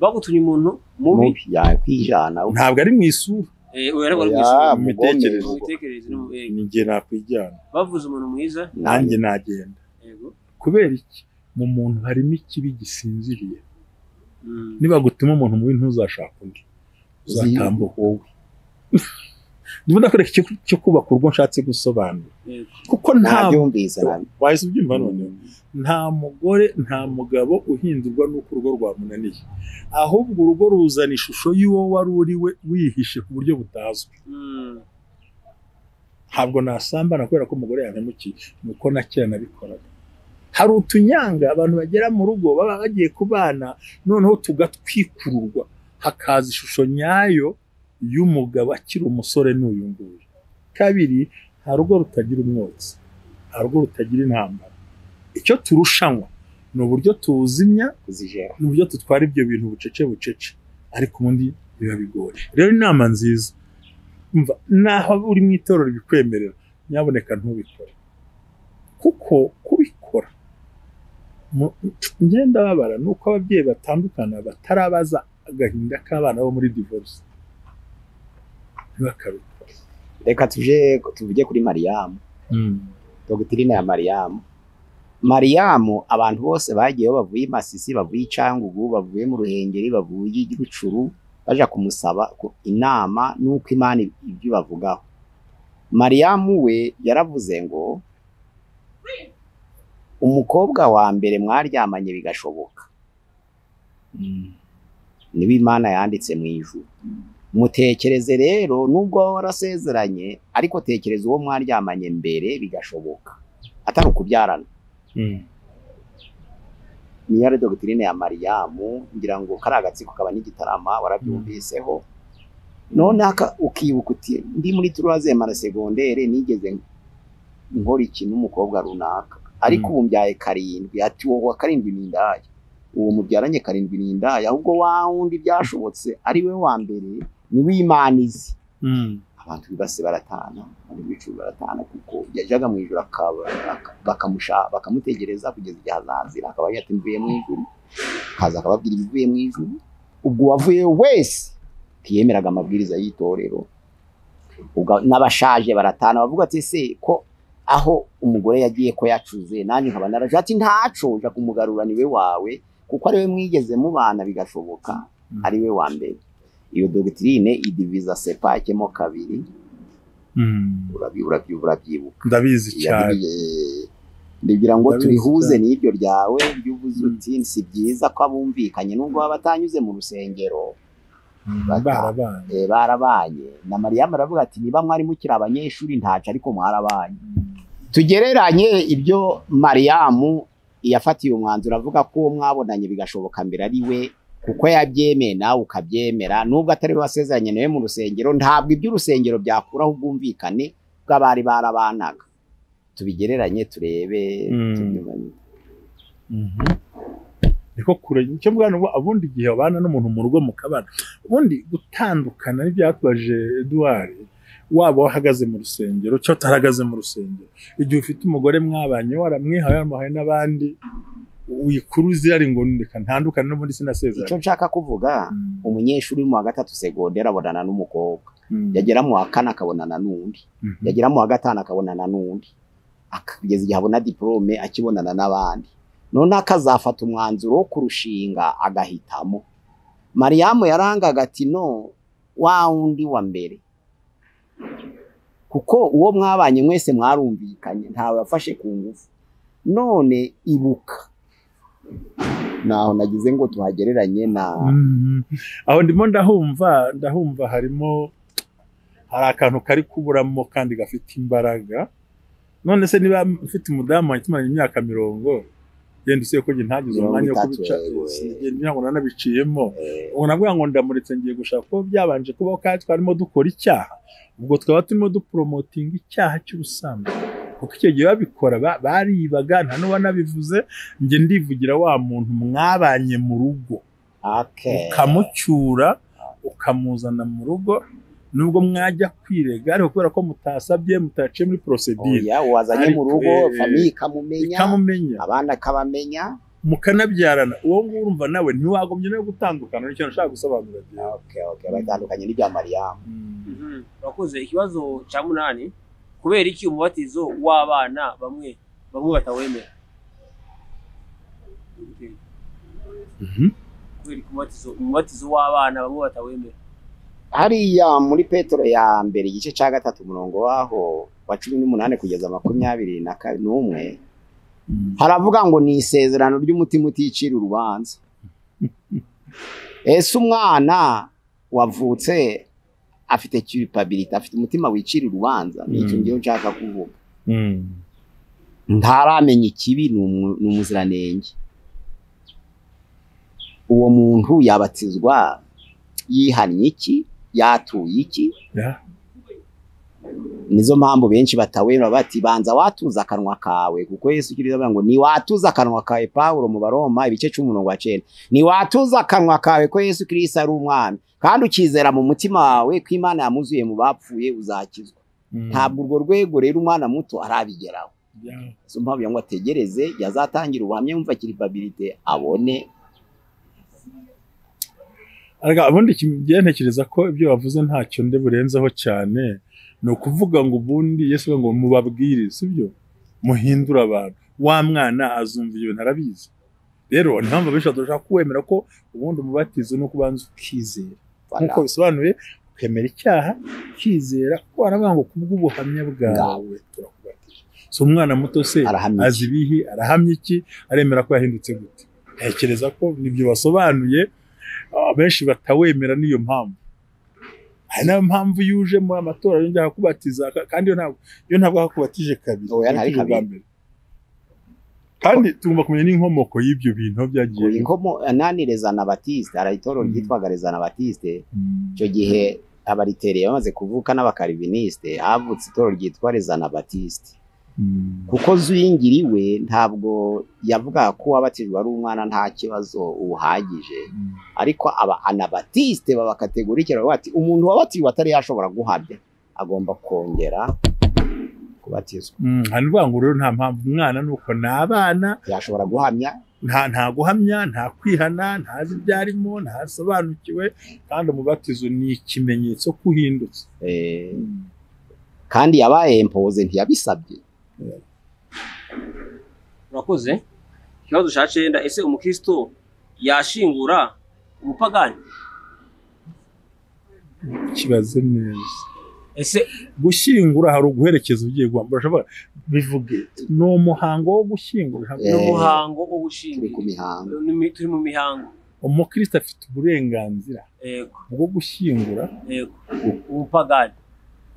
Bagutumye umuntu mubi yakwijana ntabwo ari mu isura, mu mitekerereze njye nakwijyana. Bavuze umuntu mwiza nanjye nagenda. Kubera iki? Mu muntu harimo ikibi gisinziriye. Niba gutuma umuntu mubi ntuzashaka undi, uzatambuka wowe. Ndimo ndakwereka icyo kubaka urwo nshatse gusobanura, kuko ntabyumvise nabi wahise ubyumva. None nta mugore nta mugabo uhindurwa n'uko urugo rwamunaniye, ahubwo urugo ruzana ishusho y'uwo wari uri we wihishe ku buryo butazwi. Ntabwo nasambana kubera ko umugore yantemukiye, nuko na kera nabikoraga. Hari utunyanga abantu bagera mu rugo baba bagiye kubana, noneho tugatwikururwa hakaza ishusho nyayo y'umugabo akiri umusore n'uyu nguyu. Kabiri, nta rugo rutagira umwotsi, nta rugo rutagira intambara. Icyo turushanwa ni uburyo tuwuzimya, ni uburyo tutwara ibyo bintu bucece bucece, ariko ubundi biba bigoye. Rero inama nziza, umva, naho uri mu itorero bikwemerera, nyaboneka ntubikore, kuko kubikora ngenda babara nuko ababyeyi batandukana batarabaza agahinda k'abana bo muri divorce. Reka tuje tuvuge kuri Mariyamu. Doctrine ya Mariyamu. Mariyamu abantu bose bagiye bavuye Masisi, bavuye Cyangugu, bavuye mu Ruhengeri, bavuye Rucuru, baja kumusaba inama nuko Imana ibyo bavugaho. Mariyamu we yaravuze ngo umukobwa wa mbere mwaryamanye bigashoboka, niba Imana yanditse mu ijuru. Mutekereze rero nubwo warasezeranye, ariko tekereza uwo mwaryamanye mbere bigashoboka, atari ukubyarana. Niyo ari doctrine ya Mariyamu, ngira ngo kari agatsiko kaba n'igitarama warabyumviseho. None ukibuka uti ndi muri troisième na secondaire nigeze nkora iki n'umukobwa runaka, ariko ubu mbyaye karindwi. Ati wowe wa karindwi ni indaya, uwo mubyaranye karindwi ni indaya, ahubwo wa wundi byashobotse ari we wa mbere niwe Imana izi. Abantu bibase baratana, abantu bicuru baratana, kuko yajaga mu ijuru bakamutegereza kugeza igihe azazira, akaba yatimvuye mu ijuru, kaza akababwira ibivuye mu ijuru. Ubwo wavuye wese ntiyemeraga amabwiriza y'itorero, n'abashaje baratana, bavuga ati se ko aho umugore yagiye ko yacuze nanjye nkaba naraje, ati ntaco ja kumugarura niwe wawe, kuko ari we mwigeze mubana bigashoboka, ari we wa mbere. Iyo doctrine idiviza sepake mo kabiri. Urabyibuka. Ndabizi cyane. Ndagira ngo turihuze n'ibyo ryawe byuvuze uti si byiza ko abumvikanye nubwo baba batanyuze mu rusengero barabanye. Na Mariyamu aravuga ati niba mwari mukiri abanyeshuri ntaco, ariko mwarabanye. Tugereranye ibyo Mariyamu yafatiye umwanzuro avuga ko mwabonanye bigashoboka mbere ari we, kuko yabyemeye nawe ukabyemera, nubwo atari wasezeranye nawe mu rusengero. Ntabwo iby'urusengero byakuraho ubwumvikane bw'abari barabanaga. Tubigereranye turebe. Niko kure icyo mbwana ubundi igihe abana n'umuntu mu rugo mukabana, ubundi gutandukana n'ibyatwaje Edouard, waba wahagaze mu rusengero cyo utarahagaze mu rusengero, igihe ufite umugore mwabanye waramwihaye wamuhaye n'abandi, wikuruzi ari ngo ndeka ntandukane n'ubundi sinasezeranye. Icyo nshaka kuvuga, umunyeshuri mu wa gatatu secondaire abonana n'umukobwa, yagera mu wa kane akabonana n'undi, yagera mu wa gatanu akabonana n'undi, akageza igihe abona diplome akibonana n'abandi. None akazafata umwanzuro wo kurushinga agahitamo. Mariyamu yarangaga ati no wa wundi wa mbere, kuko uwo mwabanye mwese mwarumvikanye, ntawe wafashe ku ngufu. None ibuka Naho nagize ngo tuhagereranye na Aho ndimo ndahumva harimo hari akantu kari kuburamo kandi gafite imbaraga. None se niba mfite umudamu wanjye tumaranye imyaka 40, genda usiye ko njye ntagize umwanya wo kubica, ngira ngo nanabiciyemo, ubwo navuga ngo ndamuretse ngiye gushaka ko byabanje kubaho kandi twarimo dukora icyaha, ubwo twaba turimo dupromotinga icyaha cy'ubusambanyi, kuko icyo gihe babikora baribaga nta n'uwanabivuze. Njye ndivugira wa muntu mwabanye mu rugo, ukamucyura ukamuzana mu rugo, nubwo mwajya kwirega ariko kubera ko mutasabye mutaciye muri procedure, wazanye mu rugo famille ikamumenya, abana akabamenya, mukanabyarana, uwo nguwo urumva nawe ntiwagombye no gutandukana. Nicyo nashaka gusobanura. Okay, batandukanye n'ibya Mariyamu. Urakoze. Ikibazo cya 8, kubera iki umubatizo w'abana bamwe batawemera? Kubera iki umubatizo w'abana bamwe batawemera? Hariya muri Petero ya mbere igice cya 3 umurongo waho wa 18 kugeza 21 haravuga ngo ni isezerano ry'umutima uticira urubanza. Ese umwana wavutse afite culpability, afite umutima wicira urubanza? Nicyo ngiye nshaka kuvuga. Ntaramenya ikibi, ni umuziranenge. Uwo muntu yabatizwa yihannye iki, yatuye iki? Nizo mpamvu benshi batawemera, bati banza watuza akanwa kawe, kuko Yesu Kristo avuga ngo ni watuza akanwa kawe. Paulo mu Baroma ibice 10:9, ni watuza akanwa kawe ko Yesu Kristo ari umwami, kandi ukizera mu mutima wawe ko Imana yamuzuye mu bapfuye, uzakizwa. Ntabwo urwo rwego rero umwana muto arabigeraho. Nizo mpamvu ngo ategereze yazatangira ubuhamya yumva culpabilité abone. Ariko ubundi ngiye ntekereza ko ibyo bavuze ntacyo nde burenzeho cyane. Ni ukuvuga ngo ubundi Yesu ngo mubabwire, sibyo, muhindura abantu, wa mwana azumva ibyo ntarabizi. Rero impamvu benshi badashaka kuwemera ko ubundi umubatizo ni ukubanza ukizera, nkuko bisobanuye ukemera icyaha ukizera, kuko aravuga ngo kubw'ubuhamya bwawe turakubatije. So umwana muto se azi ibihi, arahamya iki, aremera ko yahindutse gute? Ntekereza ko nibyo basobanuye benshi batawemera, niyo mpamvu. Hari nayo mpamvu yuje mu amatora yongera kubatiza, kandi yo ntabwo akubatije kabiri, kabiri. Kandi tugomba kumenya n'inkomoko y'ibyo bintu byagiye. Inkomo nani Rezana Baptiste, araitoro ryitwaga Rezana Baptiste. Icyo gihe abaritereye bamaze kuvuka n'abakariviniste, havutse itoro ryitwa Rezana Baptiste. Kuko Zwingiriwe ntabwo yavuga ko wabatijwe ari umwana nta kibazo uhagije, ariko aba Anabatiste baba kategorikira bati umuntu wabatijwe atari yashobora guhabya agomba kongera kubatizwa. Hano ngo rero nta mpamvu umwana nuko nabana yashobora guhamya, nta guhamya, nta kwihana, ntazi ibyarimo, ntasobanukiwe, kandi umubatizo ni ikimenyetso kuhindutse. Kandi yabaye impoze ntiyabisabye. Urakoze. Ikibazo cya 9, ese umukristo yashingura umupagani? Kibaze neza. Ese gushyingura hari uguherekeza ugiye guhamba, urashobora bivuge ni umuhango wo gushyingura, ni umuhango wo gushyingura, turi mu mihango. Umukristo afite uburenganzira bwo gushyingura umupagani.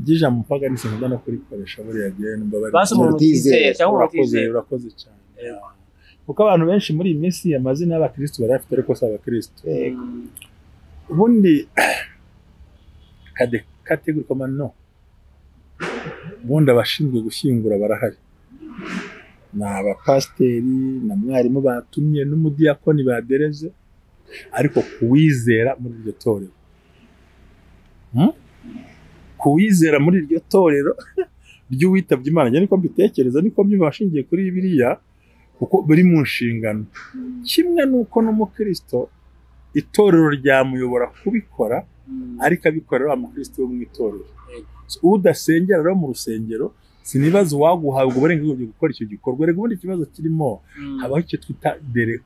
Gija mupagani sinkunda no kurikoresha buriya gihe numva bari urakoze cyane. Kuko abantu benshi muri iyi minsi amazina y'abakristo barafite ariko si abakristo. Ubundi kategori koma no, ubundi abashinzwe gushyingura barahari, ni abapasiteri na mwarimu batumye n'umudiyakoni badereze, ariko kuwizera muri iryo torero, kuwizera muri iryo torero ry'uwitabye Imana, niko mbitekereza, niko mbibashingiye kuri biriya, kuko biri mu nshingano. Kimwe nuko n'umukristo itorero ryamuyobora kubikora, ariko abikorera wa mukristo wo mu itorero. Udasengera rero mu rusengero, sinibaza uwaguhawe uburenganzira bwo gukora icyo gikorwa. Rego ubundi ikibazo kirimo habaho icyo twita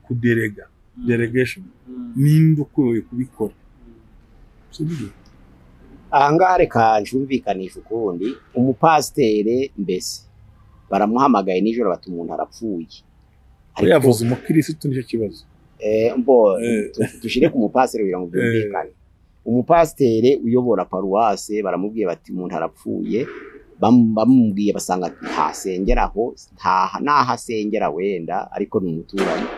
kuderega, delegation, ninde ukwiye kubikora. Ahangaha reka njumvikanisha ukundi, umupasiteri mbese baramuhamagaye nijoro bati umuntu arapfuye, Yavuze umukirisitu nicyo kibazo. Mbo dushire ku mupasiteri kugira ngo byumvikane. Umupasiteri uyobora paruwase baramubwiye bati umuntu arapfuye, bamubwiye basanga ntasengeraho, nahasengera wenda ariko ni umuturanyi,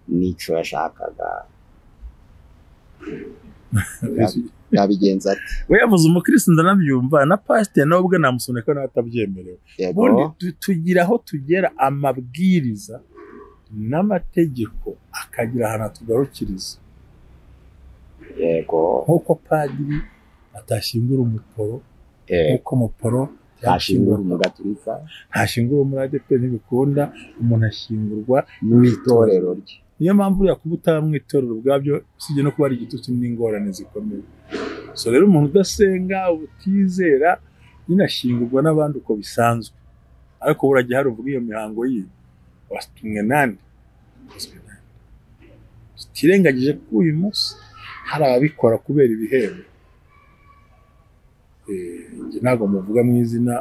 nico yashakaga. Yabigenza ati we yavuze umukirisitu ndanabyumva, na pasiteri nawe ubwe namusoneka nawe atabyemerewe. Ubundi tugira aho tugera amabwiriza n'amategeko akagira ahantu atugarukiriza. Yego, nkuko padiri atashyingura umuporo, nkuko umuporo ntashyingura umugaturika, ntashyingura umuradeperi, ntibikunda, umuntu ashyingurwa mu itorero rye. Niyo mpamvu uriya kuba utaba mu itorero ubwabyo usibye no kuba ari igitutsi n'ingorane zikomeye. So rero umuntu udasenga, utizera, nyine ashyingurwa n'abandi uko bisanzwe, ariko burajya hari uvuga iyo mihango yindi watumwe nande. Tutirengagije ko uyu munsi hari ababikora kubera ibihembo. Njye ntabwo muvuga mu izina,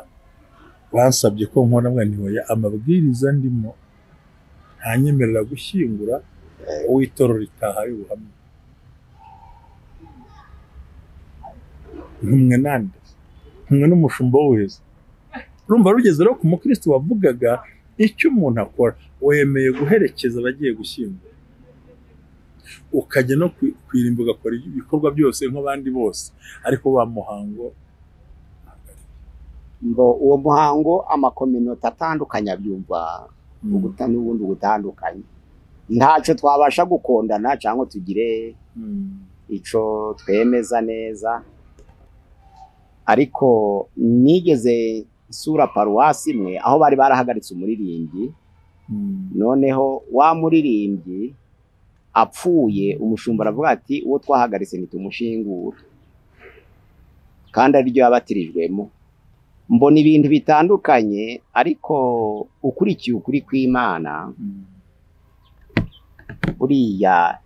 bansabye ko nkora mbwa ntihoya amabwiriza ndimo ntanyemerera gushyingura uw'itorero ritahaye ubuhamya. Ntumwe nande, ntumwe n'umushumba w'ubuhezi. Urumva rugeze rero ku mukristo wavugaga icyo umuntu akora, wemeye guherekeza abagiye gushyingura, ukajya no kwirimba ugakora ibikorwa byose nk'abandi bose, ariko wa muhango ngo uwo muhango amakominota atandukanye abyumva n'ubundi gutandukanye, ntacyo twabasha gukondana cyangwa tugire ico twemeza neza. Ariko nigeze sura paruwasi imwe aho bari barahagaritse umuririmbyi, noneho wa muririmbyi apfuye, umushumba aravuga ati uwo twahagaritse ntitumushingura, kandi ariryo yabatirijwemo. Mbona ibintu bitandukanye, ariko ukurikiye ukuri kw'Imana, buriya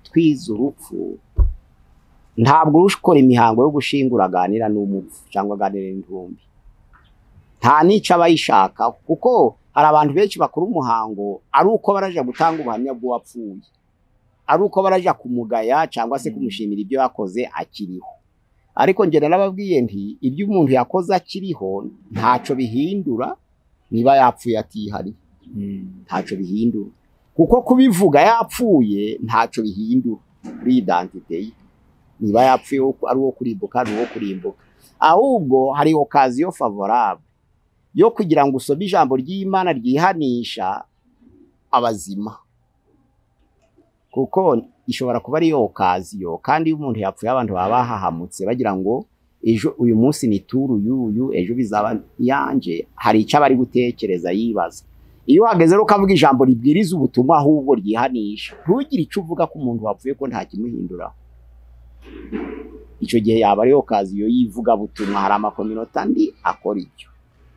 twize urupfu ntabwo ushikora imihango yo gushingura aganira n'umupfu cyangwa aganira n'intumbi, nta nica abayishaka, kuko hari abantu benshi bakora umuhango ari uko baraja gutanga ubuhamya bw'uwapfuye, ari uko baraja kumugaya cyangwa se kumushimira ibyo yakoze akiriho. Ariko njye narababwiye nti ibyo umuntu yakoze akiriho ntaco bihindura niba yapfuye atihari, ntaco bihindura, kuko kubivuga yapfuye ntaco bihindura kuri identite ye. Niba yapfuye ari uwo kurimbuka, ari uwo kurimbuka. Ahubwo hari occasion favorable yo kugira ngo usome ijambo ry'Imana ryihanisha abazima, kuko ishobora kuba ari occasion. Kandi iyo umuntu yapfuye abantu baba bahahamutse bagira ngo ejo uyu munsi ni turu yuyu, ejo bizaba yanje, hari icyo bari gutekereza yibaza. Iyo hageze rero ukavuga ijambo ribwiriza ubutumwa ahubwo ryihanisha, ntugire icyo uvuga ko umuntu wapfuye ko nta kimuhindura. Icyo gihe yaba ari occasion yivuga butumwa. Hari amakominota andi akora icyo,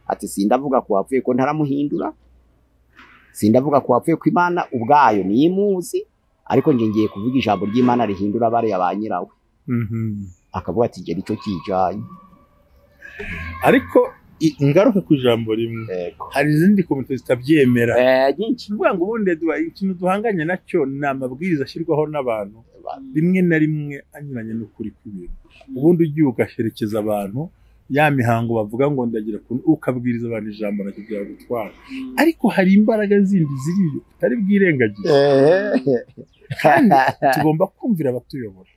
ati sindavuga ko wapfuye ko ntaramuhindura, sindavuga ko wapfuye ko Imana ubwayo niyimuzi, ariko nje ngiye kuvuga ijambo ry'Imana rihindura bariya ba nyirawe. Akavuga ati nge nicyo kijanye. Ariko ingaruka ku ijambo rimwe, hari izindi komite zitabyemera nyinshi. Mvuga ngo ubundi ikintu duhanganye nacyo ni amabwiriza ashyirwaho n'abantu rimwe na rimwe anyuranye n'ukuri kw'ibintu. Ubundi ugiye ugasherekeza abantu ya mihango bavuga ngo ndagira ukabwiriza abantu ijambo nacyo byagutwara, ariko hari imbaraga zindi ziriyo utari bwirengagize, kandi tugomba kumvira abatuyobora.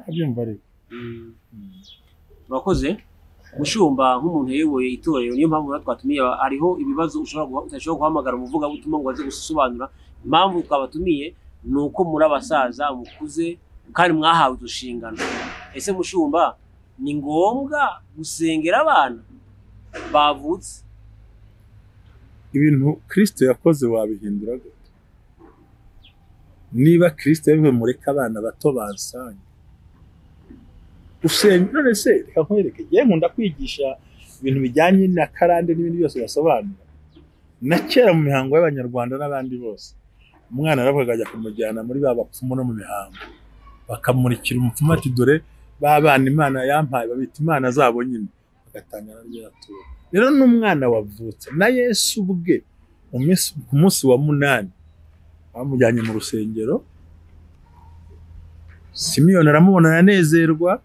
Abyumva ariko urakoze mushumba nk'umuntu yayoboye itorero, niyo mpamvu twatumiye. Hariho ibibazo udashobora guhamagara umuvugabutumwa ngo aze gusobanura. Impamvu twabatumiye ni uko muri abasaza mukuze kandi mwahawe udushingano. Ese mushumba, ni ngombwa gusengera abana bavutse? Ibintu Kristo yakoze wabihindura gute? Niba Kristo yabivuze mureke abana bato bansange, usenga none se reka nkwereke, ngiye nkunda kwigisha ibintu bijyanye na karande n'ibindi byose basobanura. Na kera mu mihango y'Abanyarwanda n'abandi bose, umwana aravuga ajya kumujyana muri ba bapfumu no mu mihango, bakamurikira umupfumu ati dore ba bana Imana yampaye, babita imana zabo nyine, bagatanga naryo yaturo. Rero n'umwana wavutse na Yesu ubwe Ku munsi wa 8 bamujyanye mu rusengero, Simiyoni aramubona aranezerwa,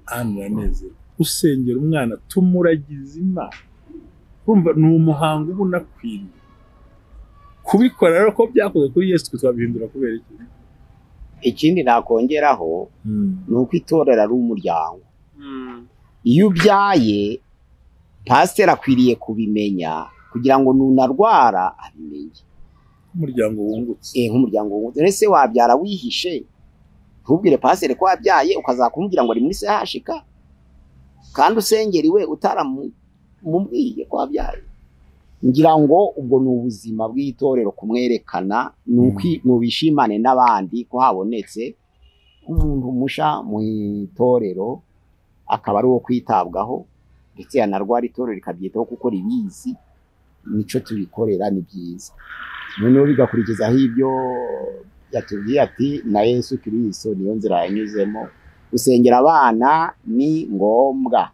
Ana aranezerwa. Usengera umwana tumuragiza Imana, urumva ni umuhango uba unakwiriye kubikora. Rero ko byakoze kuri Yesu twe twabihindura kubera iki? Ikindi nakongeraho ni uko itorero ari umuryango. Iyo ubyaye pasiteri akwiriye kubimenya kugira ngo nunarwara abimenye. Umuryango wungutse. Nk'umuryango wungutse. Ese wabyara wihishe ntubwire pasiteri ko wabyaye, ukazakumubwira ngo ari muri CHK kandi usengeriwe utaramubwiye ko wabyaye? Ngira ngo ubwo ni ubuzima bw'itorero, kumwerekana nubishimane n'abandi ko habonetse umuntu musha mu itorero, akaba ari uwo kwitabwaho, ndetse yanarwara itorero rikabyitaho kuko ribizi, nico tubikorera ni byiza. Noneho bigakurikizaho ibyo yatubwiye ati na Yesu Kristo niyo nzira yanyuzemo. Gusengera abana ni ngombwa.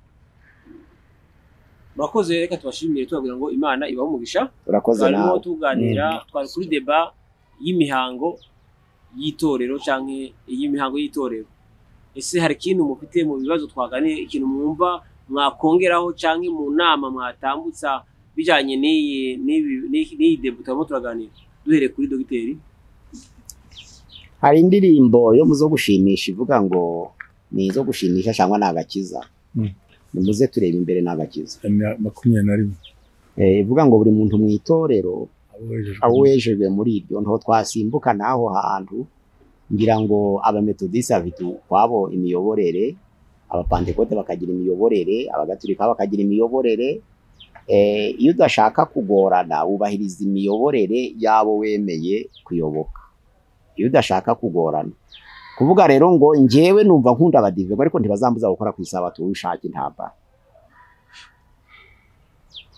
Murakoze, reka tubashimire tubabwira ngo Imana ibahe umugisha. Urakoze Twarimo nawe. tuganira, twari kuri deba y'imihango y'itorero canke y'imihango y'itorero. Ese hari ikintu mufite mu bibazo twaganiye, ikintu mwumva mwakongeraho canke mu nama mwatambutsa bijanye n'iyi deba turimo turaganira? Duhereye kuri dogiteri. Hari indirimbo yo muzo gushimisha ivuga ngo ni izo gushimisha cyangwa ni agakiza. Nimuze tureba imbere ni agakiza. 21. Ivuga ngo buri muntu mu itorero awejejwe muri iryo, nto twasimbuka naho hantu. Ngira ngo abametodisi bafite ukwabo imiyoborere, abapantekote bakagira imiyoborere, abagatulika bakagira imiyoborere. Iyo udashaka kugorana wubahiriza imiyoborere yabo wemeye kuyoboka. Iyo udashaka kugorana, kuvuga rero ngo njyewe numva nkunda abadive ariko ntibazambuza gukora ku isabato ushaka intambara.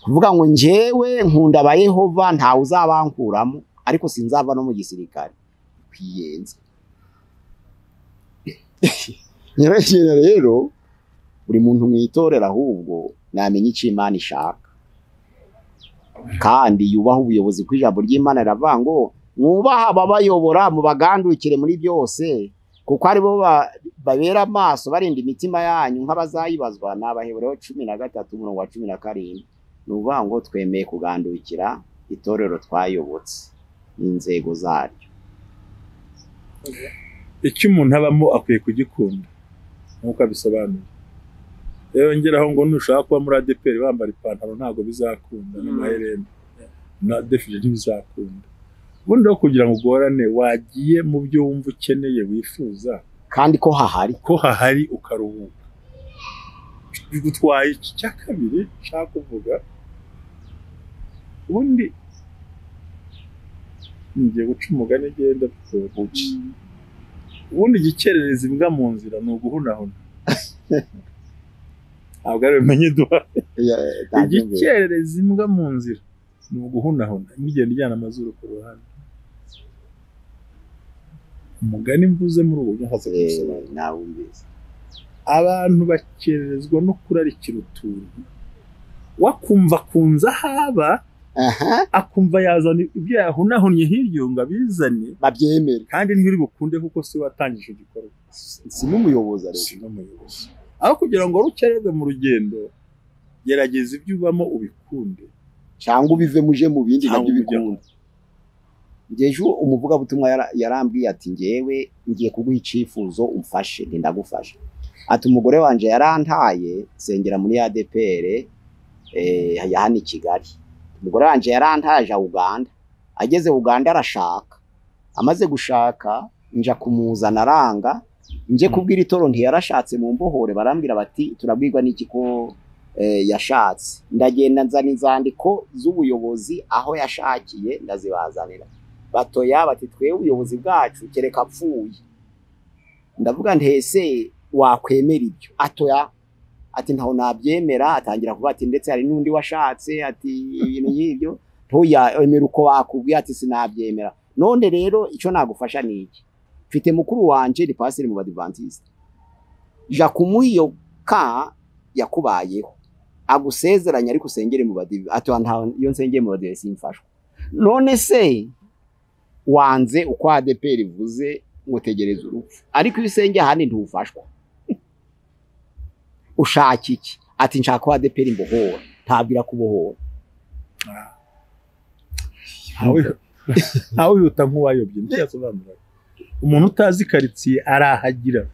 Kuvuga ngo njyewe nkunda aba Yehova ntawe uzabankuramo ariko sinzava no mu gisirikare kwiyenza. Nyirashira rero buri muntu mwitorera ahubwo namenye icyo Imana ishaka kandi yubaha ubuyobozi. Ku ijambo ry'Imana riravuga ngo mwubaha ababayobora mubagandukire muri byose, kuko aribo babera amaso barinda imitima yanyu nk'abazayibazwa. N'Abaheburayo 13 umurongo wa 17. Ni ukuvuga ngo twemeye kugandukira itorero twayobotse n'inzego zaryo. Icyo umuntu abamo akwiye kugikunda nk'uko abisobanuye. Rero ngeraho ngo nushaka kuba muri ADEPR bambara ipantaro ntabwo bizakunda, n'amaherena na defije ntibizakunda. Ubundi rero kugira ngo ugorane wagiye mu byo wumva ukeneye wifuza kandi ko hahari, ko hahari ukaruhuka. Bigutwaye iki? Cya kabiri nshaka kuvuga, ubundi ngiye guca umugani genda buci. Ubundi igikerereza imbwa mu nzira ni uguhunahuna. Ntabwo ari bimenye duha. Igikerereza imbwa mu nzira ni uguhunahuna, imbwa igenda ijyana amazuru ku ruhande. Umugani mvuze muri ubu buryo nkaza kuwusobanura. Abantu bakererezwa no kurarikira utuntu, wakumva kunza haba akumva yazana ibyo yahunahunnye hirya ngo abizane babyemere, kandi ntiri bukunde kuko si watangije igikorwa, si n'umuyobozi ariko si n'umuyobozi. Aho kugira ngo rukererwe mu rugendo, gerageza ibyo ubamo ubikunde, cyangwa ubive muje mu bindi nabyo bikunde. Ngejo umuvugabutumwa yarambwiye ati ngewe ngiye kuguha icifuzo umfashe, ndagufasha. Ati umugore wanje yarantaye sengera muri ADPR ya hano i Kigali. Umugore wanje yarantaje Uganda, ageze Uganda arashaka, amaze gushaka nja kumuzana aranga, nje kubwira itoro ntiyarashatse mu mbohore, barambwira bati turabwirwa n'iki ko yashatse. Ndagenda nzana inzandiko z'ubuyobozi aho yashakiye ndazibazanira. Batoya bati twe ubuyobozi bwacu kereka apfuye. Ndavuga ntese wakwemera ibyo? Atoya ati ntaho nabyemera. Atangira kuvuga ati ndetse hari n'undi washatse, ati ibintu nk'ibyo ntoya emera uko bakubwiye, ati sinabyemera. None rero icyo nagufasha ni iki? Mfite mukuru wanje ni pastor mu Badventiste, ja kumuha iyo ka yakubayeho, Agusezeranya ariko usengere mu badive. Ati iyo nsengeye mu badive simfashwa. None se wanze uko ADPR ivuze ngo tegereza urupfu, ariko iyo usengeye ahandi ntufashwa. Ushaka iki? Ati nshaka ko ADPR imbohora. Ntabwo irakubohora. Ntawe wihuta nk'uwayobye. Nicyo umuntu utazi karitsiye arahagira.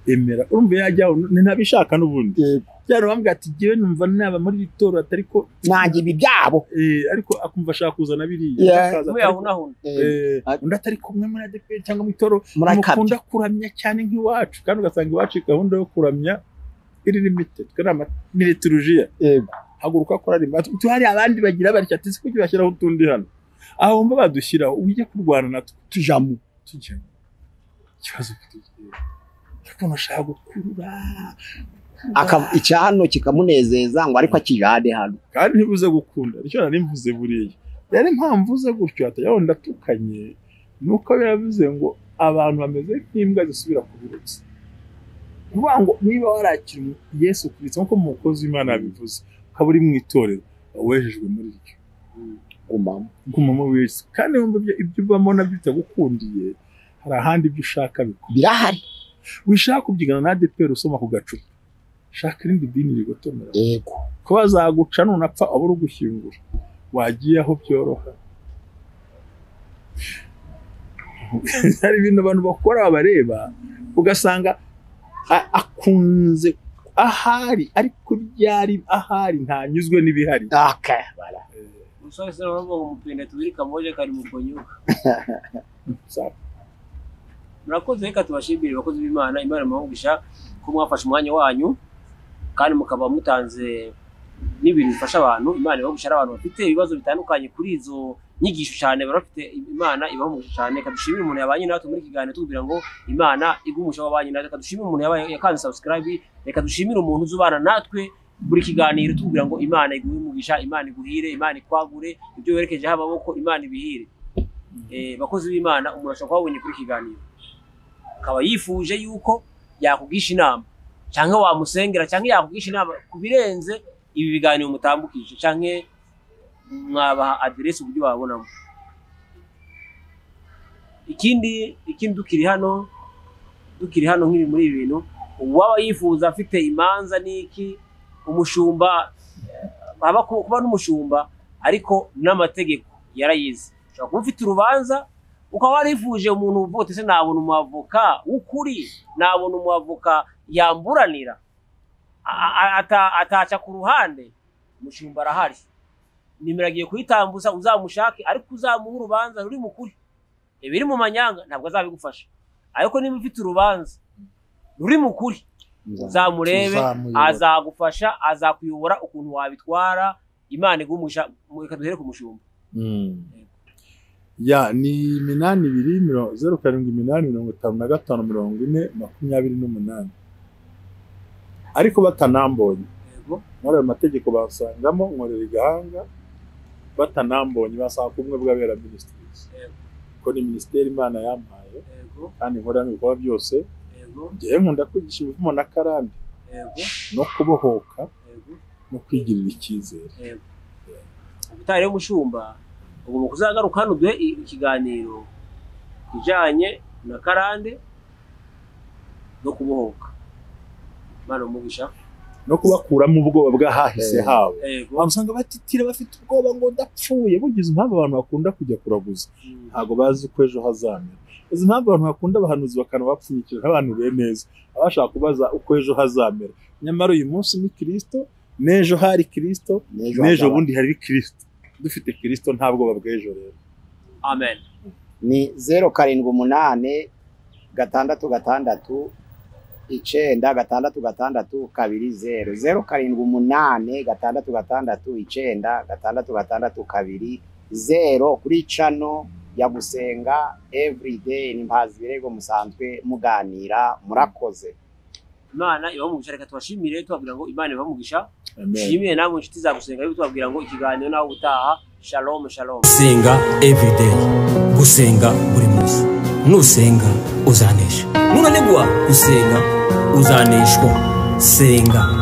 Emera urumva yajya ntabishaka n'ubundi. Byarabambwa ati giwe numva naba muri ritoro atariko nanjye ibi byabo ariko akumva ashaka kuzana biriya undi atari kumwe muri ADPR cyangwa mu itoro mukunda kuramya cyane nk'iwacu, kandi ugasanga iwacu gahunda yo kuramya iri limited kana ni liturgia. Yego, haguruka kora hari abandi bagira bari ati sikuki bashyiraho utundi hano aho mba badushyiraho ujye kurwana natwe tujamo ikibazo ukuntu ashaka gukurura icyano kikamunezeza ngo ariko akijane hano kandi ntibuze gukunda. Nicyo nari mvuze buriya rero impamvu uze gutyo atajya ndatukanye nuko biravuze ngo abantu bameze nk'imbwa zisubira ku birutsi. Kuvuga ngo niba warakira Yesu Kristo nkuko umukozi w'Imana yabivuze ukaba uri mu itorero wejejwe muri ryo gumamo wese, kandi wumva ibyo ubamo nabyo bitagukundiye hari ahandi ibyo ushaka birahari. Wishaka kubyigana na ADPR usoma ku gacupa, shaka irindi dini rigotomera. Yego, ko bazaguca nunapfa abura ugushyingura wagiye aho byoroha. Hari ibintu abantu bakora babareba ugasanga akunze ahari ariko byari ahari ntanyuzwe n'ibihari. Okay, bala musore se baravuga ngo mupende tubiri kamoje kari mukonyuka. Murakoze, reka tubashimire abakozi b'Imana. Imana ibahe ko mwafashe umwanya wanyu kandi mukaba mutanze n'ibintu bifasha abantu. Imana ibahe abantu bafite ibibazo bitandukanye kuri izo nyigisho cyane barafite. Imana ibahe umugisha cyane. Kadushimire umuntu yabanye natwe muri kiganiro tubwira ngo Imana igumusha wabanye natwe. Kadushimire umuntu yabaye yakanze subscribe. Reka dushimire umuntu uzubana natwe buri kiganiro tubwira ngo Imana iguhe umugisha, Imana iguhire, Imana ikwagure ibyo werekejeho amaboko, Imana ibihire. Bakozi b'Imana, umuntu ashobora kubabonye kuri kiganiro akaba yifuje yuko yakugisha inama cyangwa wamusengera cyangwa yakugisha inama kubirenze ibi biganiro mutambukije cyangwa mwabaha address uburyo babonamo. Ikindi dukiri hano nk'ibi muri ibi bintu, uwaba yifuza afite imanza niki umushumba aba kuba n'umushumba ariko n'amategeko yarayize. Ushobora kuba ufite urubanza ukaba warifuje umuntu uvuga se nabona umwavoka w'ukuri, nabona umwavoka yamburanira ataca ku ruhande, umushumba arahari. Nimero agiye kuyitambuza uzamushake, ariko uzamuha urubanza ruri mukuri. Ibiri mu manyanga ntabwo azabigufasha, ariko niba ufite urubanza ruri mukuri uzamurebe, azagufasha, azakuyobora ukuntu wabitwara. Imana igumusha. Reka duhere ku mushumba. Ya ni 82 078 55 40 28, ariko batanambonye muri ayo mategeko basangamo nkorera igahanga, batanambonye basanga kumwe bw'abera ministries ko ni ministeri Imana yampaye kandi nkora ibikorwa byose. Ngewe nkunda kwigisha imivumo na karande no kubohoka no kwigirira icyizere. Ubutaha rero mushumba ugomba kuzagaruka hano duhe ikiganiro kijanye na karande no kubohoka. Imana umugisha no kubakuramo ubwoba bw'ahahise habo. Usanga batitira bafite ubwoba ngo ndapfuye. Bugize impamvu abantu bakunda kujya kuraguza, ntago bazi ko ejo hazamera. Izi impamvu abantu bakunda abahanuzi bakanabapfunyikira abantu bemeza abashaka kubaza uko ejo hazamera, nyamara uyu munsi ni Kristo, n'ejo hari Kristo, n'ejo bundi hari Kristo. Dufite Kristo ntabwo babwejo rero. Amen. Ni 078 6 6 9 6 6 2 0 078 6 6 9 6 6 2 0 kuri channel ya Gusenga Everyday. Ni Mpazi Birego musanzwe muganira. Murakoze. Imana ibahe, reka tubashimire tubabwira ngo Imana ibahe. Shimire namwe inshuti za Gusenga tubabwira ngo ikiganiro nawe utaha. Shalom shalom. Gusenga everyday, gusenga buri munsi. Nusenga uzanesha, nunanigwa gusenga uzaneshwa. Senga.